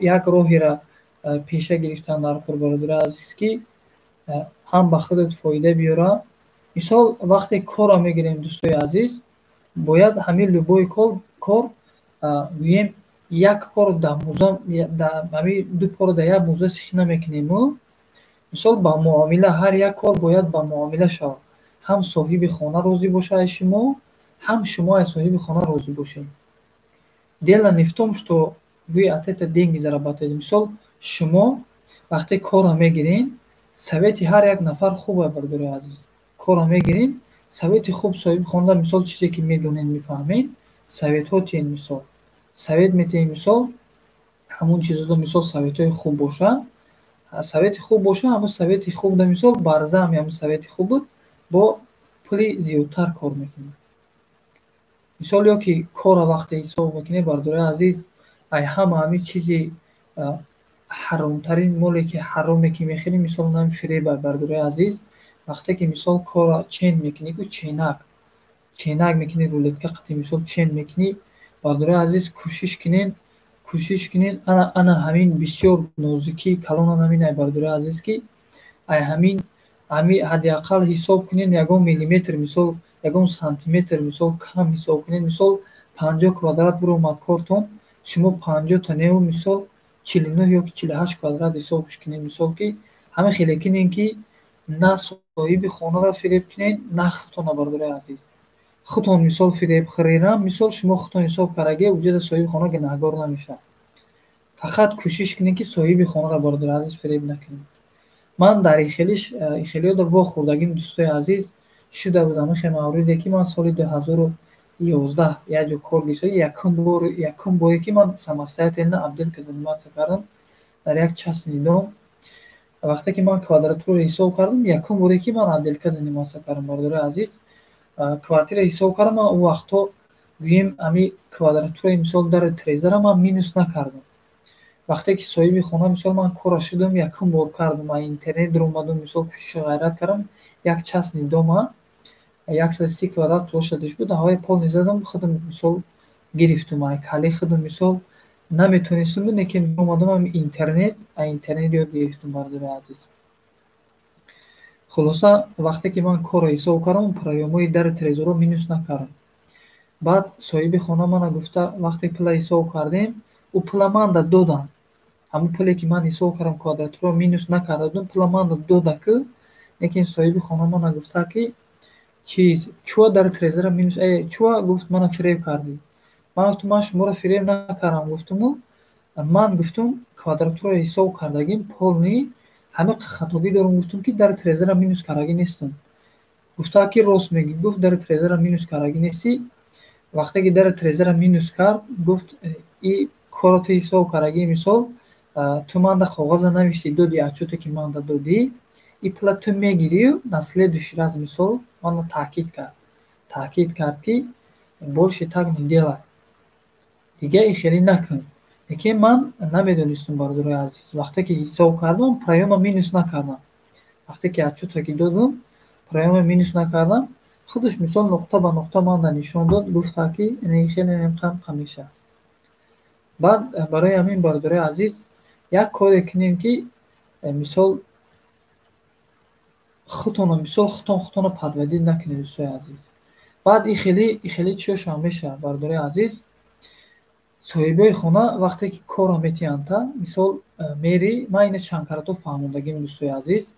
Як роҳеро пеша гирифтан дар кор, бародари азиз, ки ҳам ба худат фоида биёрад. Мисол вақте корро мегирем, дӯстои азиз, бояд ҳамин любой кор гӯем як кор дар муза, ҳамин ду корро дар як муза сих намекунем. Мисол ба муомила, ҳар як кор бояд ба муомила шавад. Ҳам соҳиби хона розӣ бошад аз шумо, ҳам шумо аз соҳиби хона розӣ бошед. Дело не в том, что вы от этого деньги зарабатываете. Мисол шумо вақте корро мегиред, совети ҳар як нафар хуб аст, бародари азиз. Корро мегиред, совети хуб соҳиби хона, мисол чизе ки медонед, мефаҳмед, советҳо тиҳед мисол. Совет метиҳед мисол, ҳамон чизҳо мисол советҳои хуб бошад. Совети хуб бошад, ҳамон совети хуб да мисол барзам ҳамон совети хуб буд, бо пули зиёдтар кор мекунед. Мисол ё ки корро вақте ҳисоб мекунед, бародари азиз, ай ҳама ҳамин чизи ҳаромтарин моле ки ҳароме ки мехӯрем, мисол нам фиреба, бародари азиз, вақте ки мисол корро чен мекунӣ, ку ченак мекунӣ, рулетка қати мисол чен мекунӣ, бародари азиз, кӯшиш кунед, ана ҳамин бисёр нозикии калон ҳамин ай, бародари азиз, ки ай ҳамин ҳадди ақал ҳисоб кунед ягон миллиметр, мисол ягон сантиметр мисол кам ҳисоб кунед. Мисол, 50 квадрат биромад кортон, шумо 50-та неву, мисол, 49 ёки 48 квадрат ҳисобш кунед. Мисол, ки ҳамин хеле кунем, ки на соҳиби хонаро фиреб кунед, на худтона, бародарои азиз. Худтон, мисол, фиреб хӯрерам, мисол, шумо худтон ҳисоб кардаги, уҷада соҳиби хона гунаҳгор намешавад. Фақат кӯшиш кунед, ки соҳиби хонаро, бародари азиз, фиреб накунед. Ман дар ихелиёда вохӯрдагим, дӯстои азиз, шуда буд ҳамин хел мавриде, ки ман соли 2011 як ҷо кор гирифта, якум боре ки ман самостоятельно отделка заниматься кардам дар як частный дом. Вақте ки ман квадратураро ҳисоб кардам, якум боре ки ман отделка заниматься кардам, бародарои азиз, квартира ҳисоб кардам, ман он вақтҳо, гӯем, ҳами квадратураи, мисол, дари трезара ман минус накардам. Вақте ки соҳиби хона, мисол, ман кора шудам, якум бор кардам, аз интернет даромадам, мисол, кӯшишу ғайрат кардам, як частный дома, 130 квадрат площадиш буд, ҳавои полный задам, худам, мисол, гирифтум ай кали худам. Мисол, наметонистам, лекин омадам ами интернет, аз интернет ёд гирифтум, бародари азиз. Хулоса, вақте ки ман корро ҳисоб кардам, проёмҳои дари трезорро минус накардам. Баъд соҳиби хона мана гуфта, вақте пула ҳисоб кардем, ӯ пула манда доданд. Ҳамон пуле ки ман ҳисоб кардам, квадратураро минус накарда будам, пула манда дода ку, лекин соҳиби хона мана гуфта, ки чиз, чуа дари трезора минус, чуа, гуфт, мана фиреб кардӣ. Ман гуфтам, ман шуморо фиреб накардам, гуфтуму ман гуфтум, квадратураро ҳисоб кардагим полный, ҳамин хатогӣ дорам, гуфтум, ки дари трезора минус кардагӣ нестам. Гуфта, ки рост мегӯӣ, гуфт, дари трезора минус кардагӣ нестӣ. Вақте ки дари трезора минус кард, гуфт, и корро ту ҳисоб кардагӣ, мисол, ту манда коғаза навиштӣ, доди, отчёте ки манда додӣ, и пула ту мегирию на следующий раз, мисол, мана таъкид кард, ки больше так не делай, дигар и хеле накун. Лекин ман намедонистам, бародарои азиз, вақте ки ҳисоб кардам, проёма минус накардам. Вақте ки отчётро ки додум, проёма минус накардам. Худаш, мисол, нуқта ба нуқта манда нишон дод, гуфта, ки хеле мешавад. Баъд барои ҳамин, бародарои азиз, як коре кунем, ки мисол, худтонро, мисол, худтон худтонро подводить накунед, дӯстои азиз. Баъд и хеле чиёшам мешавад, бародарои азиз: соҳибои хона вақте ки корро метиҳанд, та мисол, мери, ман ина чанд карато фаҳмондагим, дӯстои азиз,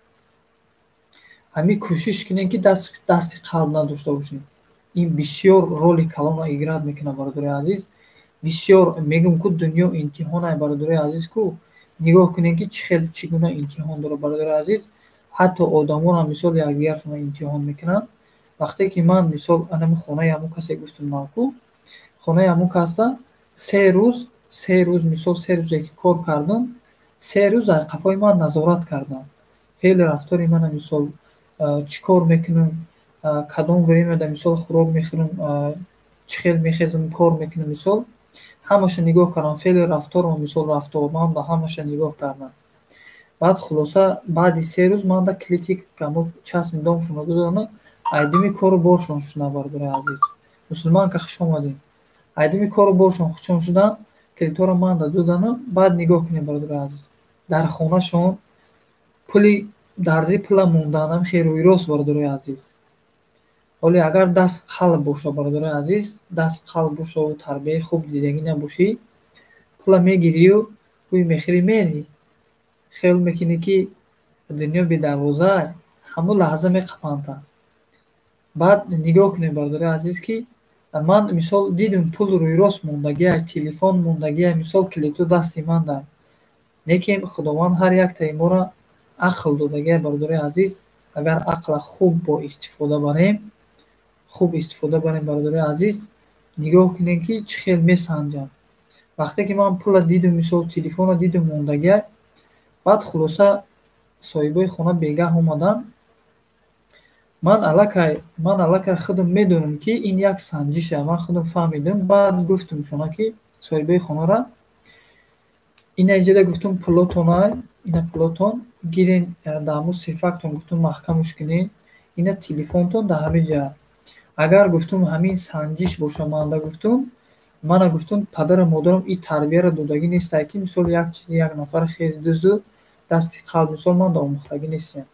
ҳамин кӯшиш кунем, ки дасти қалб надошта бошем. Ин бисёр роли калонро играть мекунад, бародарои азиз. Бисёр мегӯм ку, дунё имтиҳонай, бародарои азиз ку. Нигоҳ кунем, ки чӣ хел, чӣ гуна имтиҳон дорад, бародарои азиз. Ҳатто одамонам, мисол, якдигаршонро имтиҳон мекунанд. Вақте ки ман, мисол, анами хонаи ҳамон касе гуфтум навку, хонаи ҳамон касда 3 рӯз, мисол, 3 рӯзе ки кор кардам, 3 рӯз дар қафои ман назорат кардам феъли рафтори мана, мисол, чӣ кор мекунам, кадом времяда, мисол, хӯрок мехӯрам, чӣ хел мехезам, кор мекунам, мисол, ҳамаша нигоҳ кардам, феъли рафторро, мисол, рафторманда ҳамаша нигоҳ кардам. Баъд, хулоса, баъди 3 рӯз манда калити ҳамон частный домшонро додану айдими кору боршон шудам. Бародарои азиз, мусулманка, хуш омадем. Айдими кору боршон хушон шуданд, калитҳоро манда додану баъд нигоҳ кунем, бародарои азиз, дар хонашон пули дарзи пула монданам хел рӯйрост, бародарои азиз. Ҳоле агар даст қалб боша, бародарои азиз, даст қалб бошаву тарбияи хуб дидагӣ набошӣ, пула мегирию ҳуй мехӯрӣ, мерӣ, хиёл мекунӣ, ки дунё бедарвоза, ҳамон лаҳза меқапандта. Баъд нигоҳ кунем, бародарои азиз, ки ман, мисол, дидум, пул рӯйрост мондагиай, телефон мондагиай, мисол, калидҳо дасти манда. Лекин Худованд ҳар яктаи моро ақл додагиай, бародарои азиз. Агар ақла хуб бо истифода барем, хуб истифода барем, бародарои азиз, нигоҳ кунем, ки чӣ хел месанҷам. Вақте ки ман пула дидум, мисол, телефонро дидум мондагиай, баъд, хулоса, соҳибои хона бегаҳ омаданд. Ман аллакай худам медонам, ки ин як санҷиша. Ман худам фаҳмидам. Баъд гуфтам шуна, ки соҳибои хонара ина иҷода, гуфтум, пулотонай, ина пулотон гирен, дар ҳамун сейфактон, гуфтум, маҳкамаш кунед, ина телефонтон дар ҳамин ҷа. Агар, гуфтум, ҳамин санҷиш боша манда, гуфтум, мана, гуфтум, падару модарам ин тарбияро додагӣ нестае, ки, мисол, як чизи як нафар хез дузду дасти қалб, мисол, ман омӯхтагӣ нестем.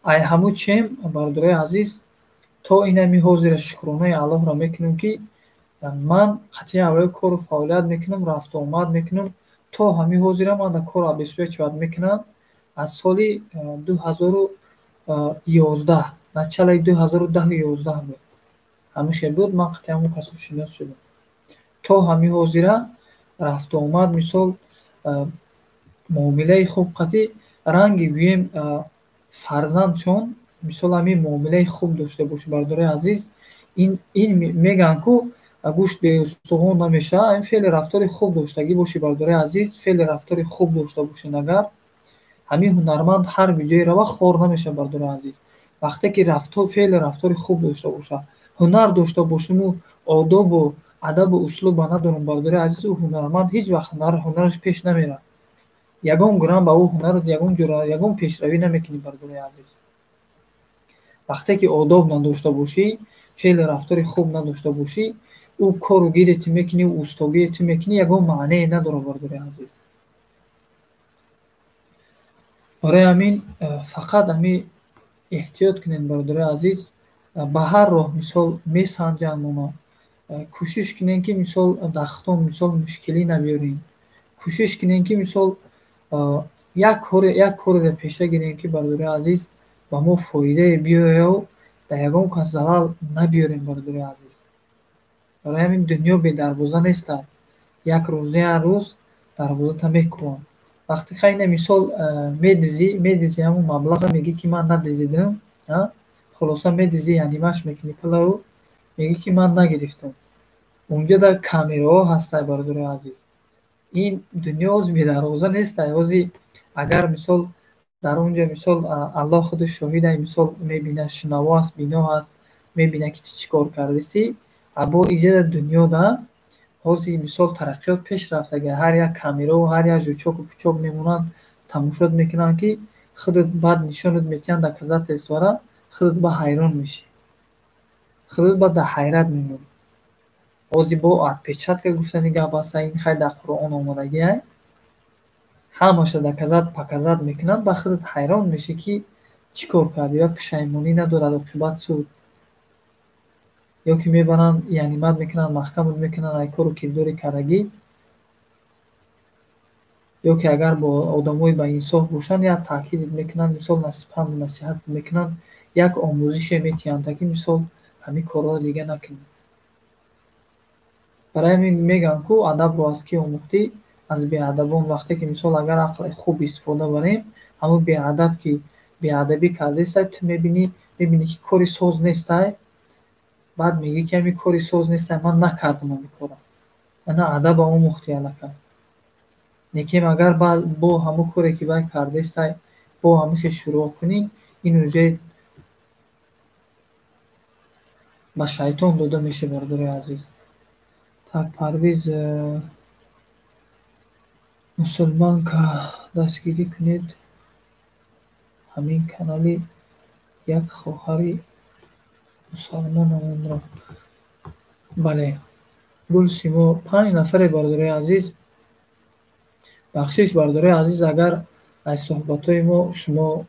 Ай ҳамун чем, бародарои азиз, То инами ҳозира шукронаи Аллоҳро мекунем, ки ман қатъи ҳавои кору фаъолият мекунам, рафту омад мекунам. То ҳамин ҳозира ман дар кор обеспечивать мекунам аз соли 2011, началаи 2010-11 буд. Ҳамин хел буд, ман қатъи ҳамон касо шинос шудам. То ҳамин ҳозира рафту омад, мисол, муомилаи хуб қатъи ранги гӯем фарзандшон, мисол, ҳамин муомилаи хуб дошта бошӣ, бародарои азиз. Ин мегӯянд ку гӯшт беустухон намешавад. Ин феъли рафтори хуб доштагӣ бошӣ, бародарои азиз, феъли рафтори хуб дошта бошед, агар ҳамин ҳунарманд ҳар ҷое рава хор намешавад, бародарои азиз. Вақте ки феъли рафтори хуб дошта бошад, ҳунар дошта бошиму одобу адабу услуба надорам, бародарои азиз, ӯ ҳунарманд ҳеҷ вақт ҳунараш пеш намерад. Ягон грам ба ӯ ҳунарат ягон ҷура ягон пешравӣ намекунӣ, бародарои азиз. Вақте ки одоб надошта бошӣ, феъли рафтори хуб надошта бошӣ, ӯ кору гире ту мекунӣ, ӯ устогие ту мекунӣ, ягон маънее надорад, бародарои азиз. Барои ҳамин фақат ҳамин эҳтиёт кунед, бародарои азиз. Ба ҳар роҳ мисол месанҷанд моно. Кӯшиш кунед, ки мисол дар худтон мисол мушкилӣ набиёред. Кӯшиш кунед, ки мисол як кореро пеша гирем, ки бародарои азиз ба мо фоидае биёяю дар ягон кас залал набиёрем, бародарои азиз. Барои ҳамин дунё бедарвоза нестад. Як рӯз як рӯз дарвозата мекӯбанд. Вақте хайна мисол медизӣ ҳамон маблаға, мегӣ ки ман надизидам, хулоса медизӣ, яънимаш мекунӣ пулау, мегӣ ки ман нагирифтам. Унҷо дар камераҳо ҳастад, бародарои азиз. Ин дунё ҳози бедарвоза нестад. Ҳози агар мисол дар он ҷо мисол Аллоҳ худаш шоҳид, мисол мебинад, шунаво аст, бино аст, мебинад, ки ту чӣ кор кардистӣ. Або иҷода дунёда ҳози мисол тараққиёт пеш рафтага, ҳар як камераву ҳар як жучоку пучок мемонанд, тамошот мекунанд, ки худат баъд нишонат метиҳанд доказательствора, худат ба ҳайрон мешӣ, худат ба дар ҳайрат мемонӣ. Ҳози бо отпечатка гуфтани гап аст, ин хай дар Қуръон омадагиай, ҳамаша доказать показать мекунанд, ба худат ҳайрон мешӣ, ки чӣ кор кардӣ, ва пушаймонӣ надорад оқибат суд. Ё ки мебаранд, яънимат мекунанд, маҳкамат мекунанд ай кору кирдори кардагӣ. Ё ки агар бо одамои ба инсоф бошанд, як таъкидат мекунанд, мисол панду насиҳат мекунанд, як омӯзише метиҳанд, ки мисол ҳамин корҳоро дига накунӣ. Барои ҳамин мегӯянд ку адабро аз кӣ омӯхтӣ? Аз беадабон. Вақте ки мисол агар ақли хуб истифода барем, ҳамон беадаб ки беадабӣ кардестай, ту мебинӣ, ки кори соз нестай, баъд мегӯӣ, ки ҳамин кори соз нестай, ман накардам ҳамин корро. Ана адаба омӯхтӣ аллакай. Лекин агар бо ҳамон коре ки вай кардестай, бо ҳамин хел шурӯъ кунӣ, ин уже ба шайтон дода мешавад, бародарои азиз. Так, Парвиз мусулманка дастгирӣ кунед ҳамин канали як хоҳари мусалмонамонро. Бале, Гулсимо, 5 нафаре, бародарои азиз. Бахшиш, бародарои азиз, агар аз суҳбатҳои мо шумо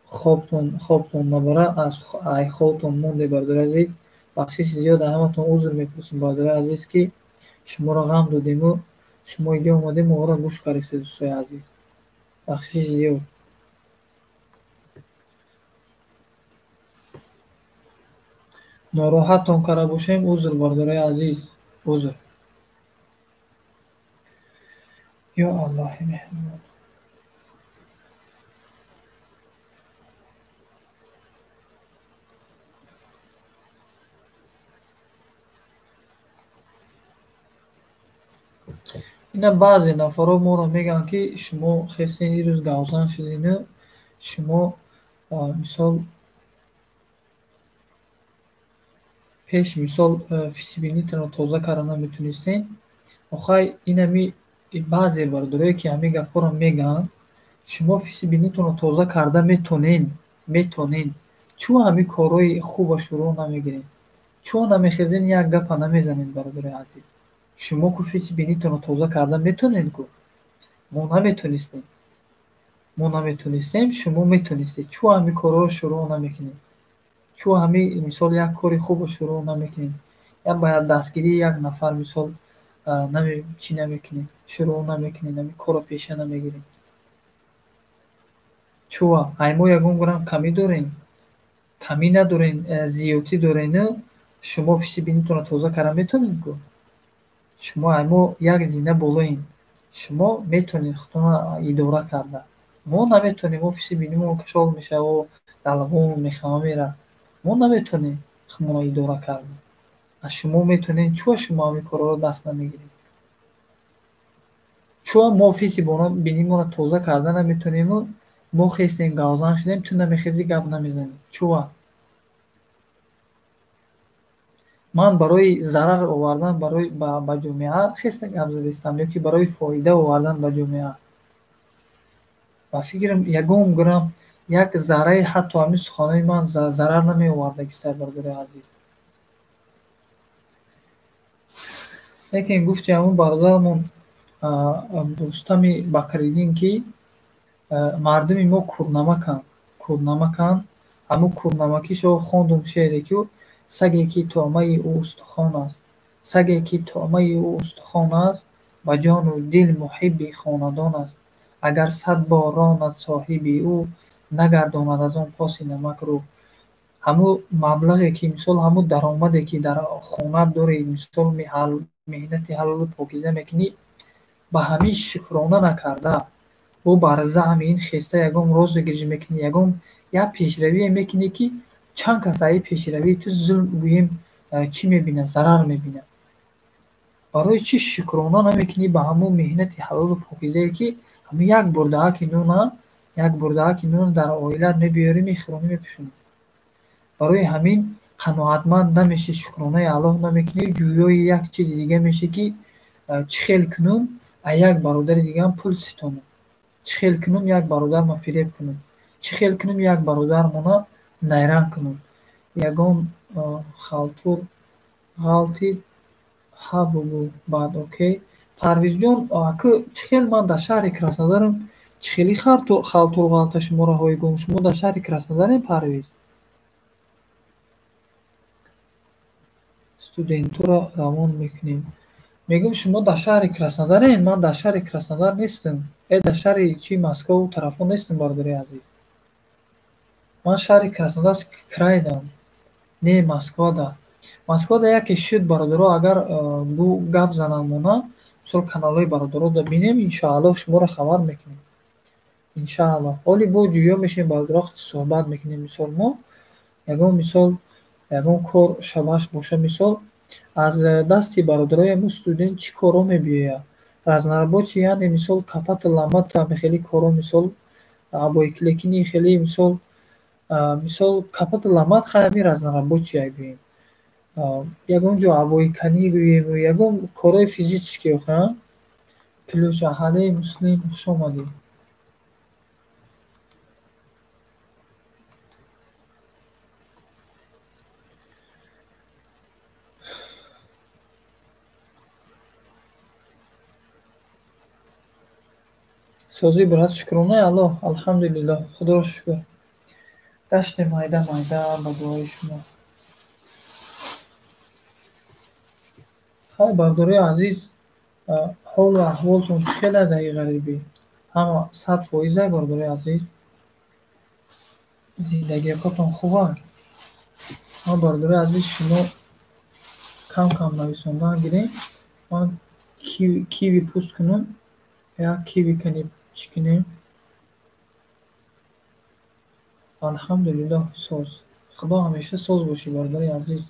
хобтон набарад, аз ай хобтон монде, бародарои азиз, бахшиши зиёд аз ҳаматон узр мепурсем, бародарои азиз, ки шуморо ғам додему шумо инҷо омадем, моро гӯш кардистед, дӯстои азиз. Бахшиши зиёд. Нороҳаттон карда бошем, узр, бародарои азиз, узр. Ё Аллоҳи меҳрубон. Ина баъзе нафарҳо моро мегӯянд, ки шумо хестен ирӯз гавзан шудену шумо мисол пеш мисол фисибинитонро тоза карда наметонистен. Охай инами баъзе бародарое ки ҳамин гапҳоро мегӯянд, шумо фисибинитонро тоза карда метонен. Чун ҳамин корҳои хуба шурӯъ намегиред? Чун намехезен як гапа намезанед, бародарои азиз? Шумо ку фисибинитонро тоза карда метонед ку? Мо наметонистем. Мо наметонистем, шумо метонистед. Чун ҳамин корҳоро шурӯъ намекунед? Чӯ ҳами мисол як кори хубро шурӯъ намекунем? Я ба дастгирии як нафар мисол чӣ намекунем, шурӯъ намекунем, ҳами корро пеша намегирем? Чӯа ай мо ягон грам камӣ дорем? Камӣ надорем, зиёдтӣ дорену шумо фиси бинитонро тоза карда метавонед ку? Шумо ай мо як зина болоем. Шумо метавонед худтонро идора карда. Мо наметавонем, мо фиси бинимон кашол мешава, далавон мехама мера. Мо наметавонем худмонро идора карда. Аз шумо метавонед, чӯа шумо ҳамин корҳоро даст намегиред? Чӯа мо фиси бинимонро тоза карда наметавонему мо хестем, гавзан шудем, ту намехезӣ, гап намезанӣ? Чӯа? Ман барои зарар овардан барои ба ҷомеа хеста гап задистам ё ки барои фоида овардан ба ҷомеа? Ба фикрам, ягон грам як зарраи ҳатто ҳамин суханои ман зарар намеовардагистай, бародари азиз. Лекин гуфти ҳамун бародарамон Рустами Бакриддин, ки мардуми мо курнамаканд, курнамаканд. Ҳамун курнамакишо хондум шеъре, ки саге ки тӯъмаи ӯ устухон аст, саге ки тӯъмаи ӯ устухон аст, ба ҷону дил муҳибби хонадон аст. Агар 100 бор ронад соҳиби ӯ, нагардонад аз он поси намак рӯ. Ҳамун маблағе ки мисол ҳамун даромаде ки дар хона дорӣ, мисол меҳнати ҳалолу покиза мекунӣ, ба ҳамин шукрона накарда, бо бар заъми ин хеста ягон розыгрыш мекунӣ, ягон як пешравие мекунӣ, ки чанд кас аи пешравии ту зулм гӯем чӣ мебинад, зарар мебинад. Барои чӣ шукрона намекунӣ ба ҳамун меҳнати ҳалолу покизае, ки ҳамун як бурдааки нуна, як бурдааки нуна дар оилат мебиёрӣ, мехӯронӣ, мепӯшонӣ? Барои ҳамин қаноатманд намешӣ, шукронаи Аллоҳ намекунӣ, ҷӯёи як чизи дига мешӣ, ки чӣ хел кунум, а як бародари дигаам пул ситонам, чӣ хел кунум, як бародарма фиреб кунам, чӣ хел кунум, як бародармона найранг кунам. Ягон халтур ғалтид ҳа бугӯ баъд окей. Парвизҷон, аку чӣ хел ман дар шаҳри Краснодарам, чӣ хели халтур ғалта шуморо ҳойгум? Шумо дар шаҳри Краснодарем, Парвиз? Студентура равон мекунем. Мегӯм, шумо дар шаҳри Краснодарем, ман дар шаҳри Краснодар нестам. Дар шаҳри чи Москвау тарафо нестам, бародари азиз. Ман шаҳри Краснодар крайдам, не Москвада. Москвада яке шуд, бародаро, агар бу гап занам мона, мисол каналҳои бародаро да бинем, иншоаллоҳ шуморо хабар мекунем. Иншоаллоҳ. Ҳоли бо ҷӯё мешем, бародаро, суҳбат мекунем, мисол мо ягон мисол ягон кор шабаш боша, мисол аз дасти бародарои мо студент чӣ корҳо мебиёяд? Разнорабочий, яъне мисол капата ламата хеле корҳо, мисол обойклекини хеле мисол капата ламат, хай ҳамин разнорабочий гӯем. Ягон ҷо обойканӣ гӯем, ягон корҳои физический охе. Ключ аҳале муслим, хуш омадӣ. Созӣ брат, шукронаи Аллоҳ, алҳамдулиллоҳ, худоро шукр. Гаштем майда майда ба дуои шумо. Хай, бародарои азиз, ҳолу аҳволтон чӣ хел дар ин ғарибӣ? Ҳама 100%, бародарои азиз? Зиндагиҳотон хуба? Ман, бародарои азиз, шумо кам кам нависондан гирем. Ман киви пӯст кунам, як киви кани чӣ кунем? Алҳамдулиллоҳ, соз. Худо ҳамеша соз бошӣ, бародари азиз.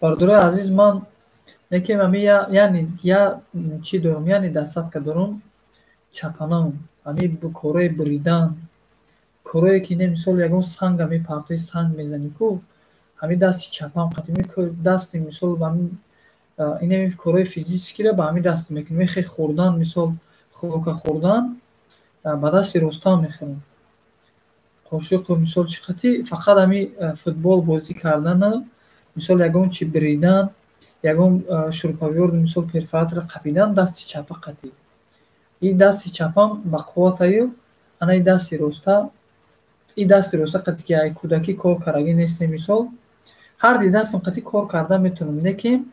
Бародарои азиз, ман некем ами яъне я чӣ дорам, яъне дастсадка дорам, чапанам, ами корҳои буридан, корҳое ки не мисол ягон санга мепартои, санг мезанӣ ку, ҳамин дасти чапам қатӣ дасти мисол ҳамин инами корҳои физическиро ба ҳамин даст мекунем. Мехе хӯрдан, мисол хӯрока хӯрдан ба дасти ростам мехӯрам. Қошиқу мисол чӣ қатӣ, фақат ҳамин футбол бозӣ кардана, мисол ягон чи биридан, ягон шуруповёрд, мисол перфораторро қапидан дасти чапа қатӣ. И дасти чапам ба қувватаю, ана и дасти роста, и дасти роста қати ки ай кӯдакӣ кор кардагӣ нестем, мисол ҳар ди дастам қати кор карда метавонам, лекин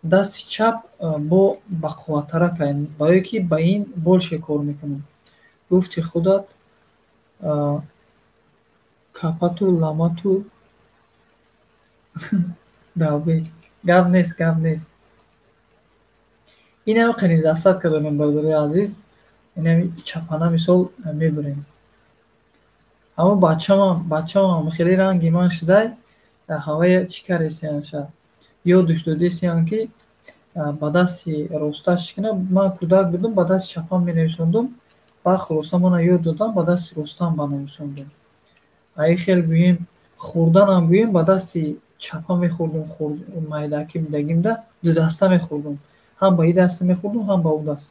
дасти чап бо бақувваттарак, барое ки ба ин больше кор мекунам. Гуфти худат капату ламату далбе. Гап нест, гап нест. Инами қани дастат кардем, бародарои азиз, инами чапана мисол мебурем. Аммо бачамам хеле ранги ман шудай, ҳавая чӣ кардесиянша, ёдуш додесиян ки ба дасти росташ чӣ кунам. Ман кӯдак будам, ба дасти чапам менависондум, баъд хулоса мана ёд додам, ба дасти ростам банависондум. Аи хел гӯем, хӯрданам гӯем, ба дасти чапа мехӯрдум, майдаки будагимда дудаста мехӯрдум, ҳам ба и даст мехӯрдум, ҳам ба ӯ даст.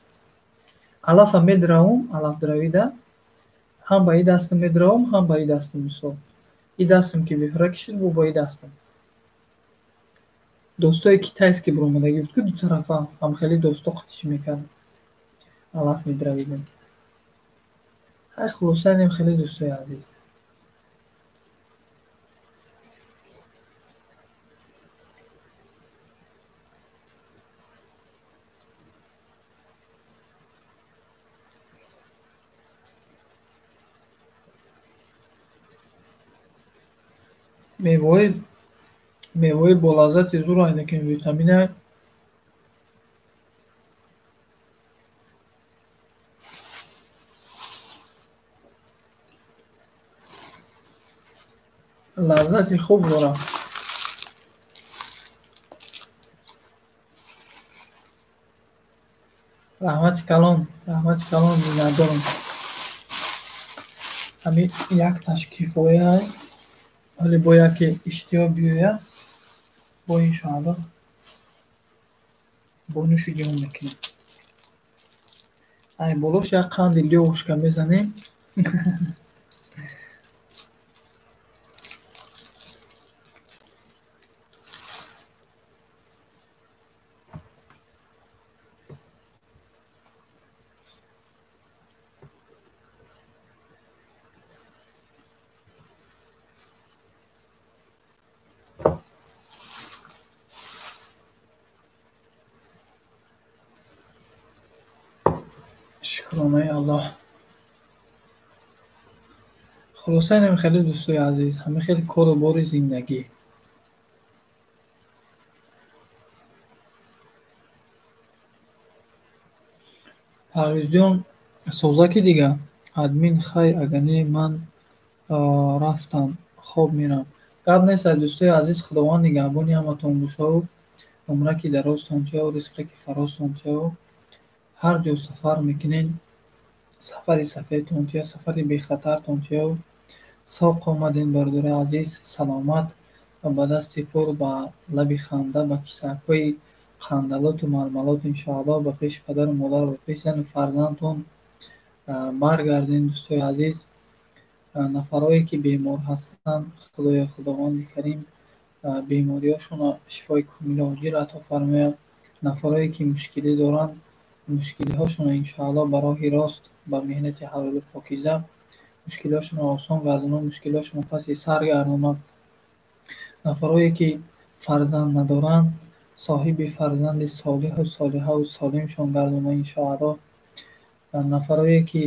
Алафа медравум, алаф дравида, ҳам ба и дастам медравум, ҳам ба и дастам, мисол. И дастам ки бефра кишид, бо ба и дастам. Достои китайски буромадагӣ буд, ки ду тарафа ҳам хеле досто қатиш мекардам. Алаф медравидем. Ҳай, хулоса инем хеле, дӯстои азиз. Меваи болаззати зур айнакин витамина. Лаззати хуб дорад. Раҳмати калон, раҳмати калон, миннатдорам. Ҳамин якташ кифоя, вале бо яке иштиҳо биёяд, бо иншоаллоҳ бо нӯши ҷон мекунем. Ай болош як қанди лёвушка мезанем. Шукронаи Аллоҳ. Хулоса инам хеле, дӯстои азиз, ҳама хеле кору бори зиндагӣ. Парвизҷон созаки дига админ, хай агане ман рафтам, хоб мерам. Гап нест, дӯстои азиз, Худованд нигаҳбони ҳаматон бошаву умраки дарозтон тияву ризқе ки фарозтон тияву ҳар ҷо сафар мекунед, сафари сафедтон тия, сафари бехатартон тияву соқ омаден, бародари азиз, саломат ва ба дасти пур, ба лаби ханда, ба кисакҳои қандалоту мармалот, иншоаллоҳ ба пеши падару модар, ба пеши зану фарзандтон баргарден, дӯстои азиз. Нафарое ки бемор ҳастанд, Худоё, Худованди Карим бемориҳошонро шифои комилу оҷил ато фармояд. Нафарое ки мушкилӣ доранд, мушкилиҳошонро иншоаллоҳ ба роҳи рост, ба меҳнати ҳалолу покиза мушкилиҳошонро осон гардонад, мушкилиҳошонро паси сар гардонад. Нафарое ки фарзанд надоранд, соҳиби фарзанди солиҳу солиҳаву солимшон гардонад иншоаллоҳ. Нафарое ки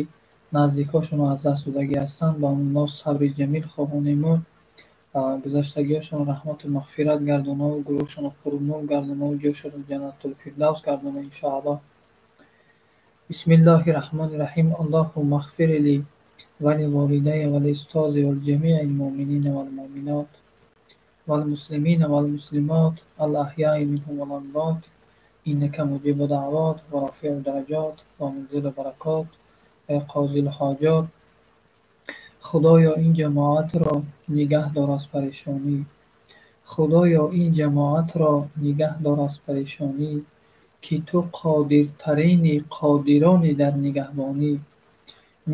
наздикҳошонро аз даст додагӣ ҳастанд, ба онҳо сабри ҷамил хоҳонему гузаштагиҳошонро раҳмату мағфират гардонаву гурӯҳшонро пурнур гардонаву ҷойшонро ҷаннатул фирдавс гардонад иншоаллоҳ. Бисмиллоҳи раҳмони раҳим. Аллоҳумма ғфир ли ва ли волидайя ва ли устози ва ли ҷамиил муъминина вал муъминот вал муслимина вал муслимот ал аҳяи минҳум вал амвот иннака муҷибу даъвот ва рафиу дараҷот ва мунзилу баракот ва қозил ҳоҷот. Худоё, ин ҷамоатро нигаҳ дор аз парешонӣ. Худоё, ин ҷамоатро нигаҳ дор аз парешонӣ, ки ту қодиртарини қодирони дар нигаҳбонӣ.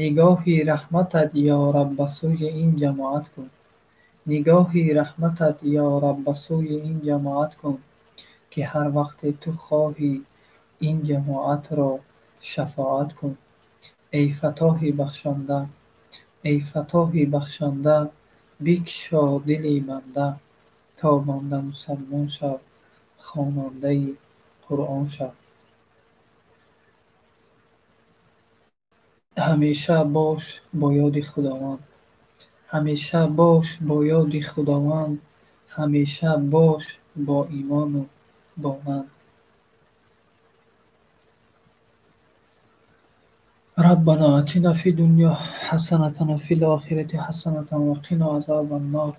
Нигоҳи раҳматат, ё Раб, ба сӯи ин ҷамоат кун. Нигоҳи раҳматат, ё Раб, ба сӯи ин ҷамоат кун, ки ҳар вақте ту хоҳӣ ин ҷамоатро шафоат кун. Эй Фаттоҳи бахшанда, эй Фаттоҳи бахшанда, бикшо дили банда, то банда мусалмон шав, хонандаи Қуръон шав. Ҳамеша бош бо ёди Худованд, ҳамеша бош бо ёди Худованд, ҳамеша бош бо имону бо ман. Раббана атина фи дунё ҳасанатан ва фил охирати ҳасанатан ва қина азобан нор.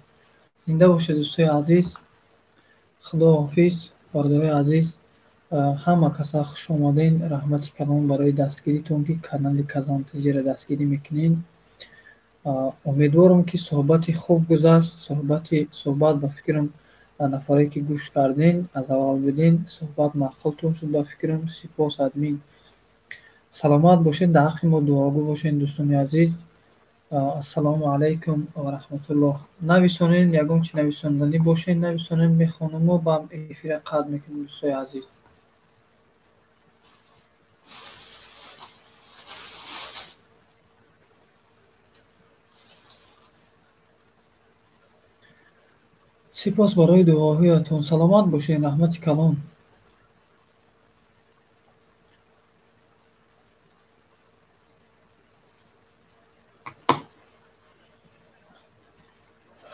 Зинда бошед дӯстои азиз. Худо ҳофиз, бародарои азиз. Ҳама каса хуш омаден. Раҳмати калон барои дастгиритон, ки канали Казан ТЖ-ро дастгирӣ мекунед. Умедворам, ки суҳбати хуб гузашт. Суҳбат ба фикрам нафаре ки гӯш карден, аз аввал буден, суҳбат маъқултон шуд ба фикрам. Сипос админ. Саломат бошед, дар ҳаққи мо дуогӯ бошед дӯстони азиз. Ассалому алайкум ва раҳматуллоҳ. Нависонед, ягон чи нависонданӣ бошед, нависонед, мехонаму ба эфира қатъ мекунем дӯстои азиз. Сипос барои дуоҳоятон. Саломат бошед, раҳмати калон.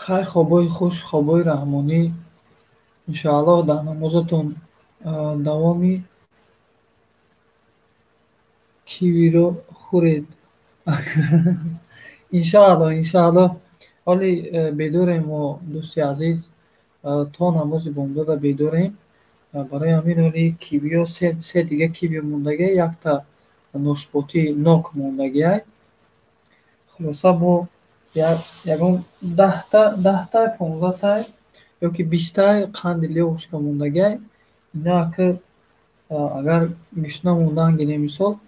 Хай, хобҳои хуш, хобҳои раҳмонӣ. Иншоаллоҳ дар намозатон давоми кивиро хӯред. Иншоаллоҳ, иншоаллоҳ. Ҳоли бедорем мо дӯсти азиз, то намози бомдода бедорем. Барои ҳамин ҳоли кивиё се дига киви мондагиай, якта ношпотӣ нок мондагиай. Хулоса бо ягон даҳта, понздаҳтай ёки бисттай қанди лёвушка мондагиай. Ина ки агар гушна мондан гирем мисол,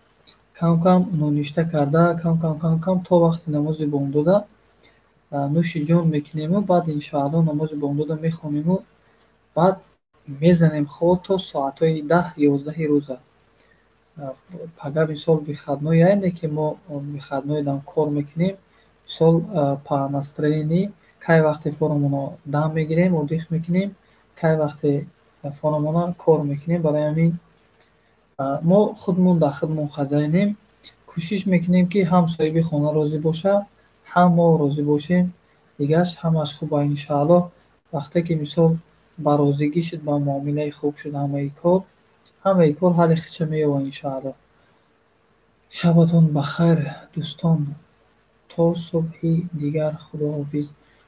кам-кам ноништа карда, кам-кам кам-кам то вақти намози бомдода нӯши ҷон мекунему, баъд иншоаллоҳ намози бомдода мехонему, баъд мезанем хоб то соатҳои 10-11 рӯза. Пага мисол выходной ай, не ки мо выходной дам кор мекунем, мисол по настроении кай вақте форамона дам мегирем, отдых мекунем, кай вақте форамона кор мекунем. Барои ҳамин мо худмон дар худмон хазайнем, кӯшиш мекунем, ки ҳам соҳиби хона розӣ боша, ҳам мо розӣ бошем. Дигараш ҳамаш хуба иншоаллоҳ. Вақте ки мисол ба розигӣ шуд, ба муомилаи хуб шуд, ҳамаи кор ҳалли худша меёбад иншоаллоҳ. Шабатон бахайр дӯстон, то субҳи дигар. Худоҳофиз.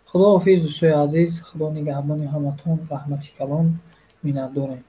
Худоҳофиз дӯстои азиз, Худо нигаҳбони ҳаматон, раҳмати калон, миннатдорем.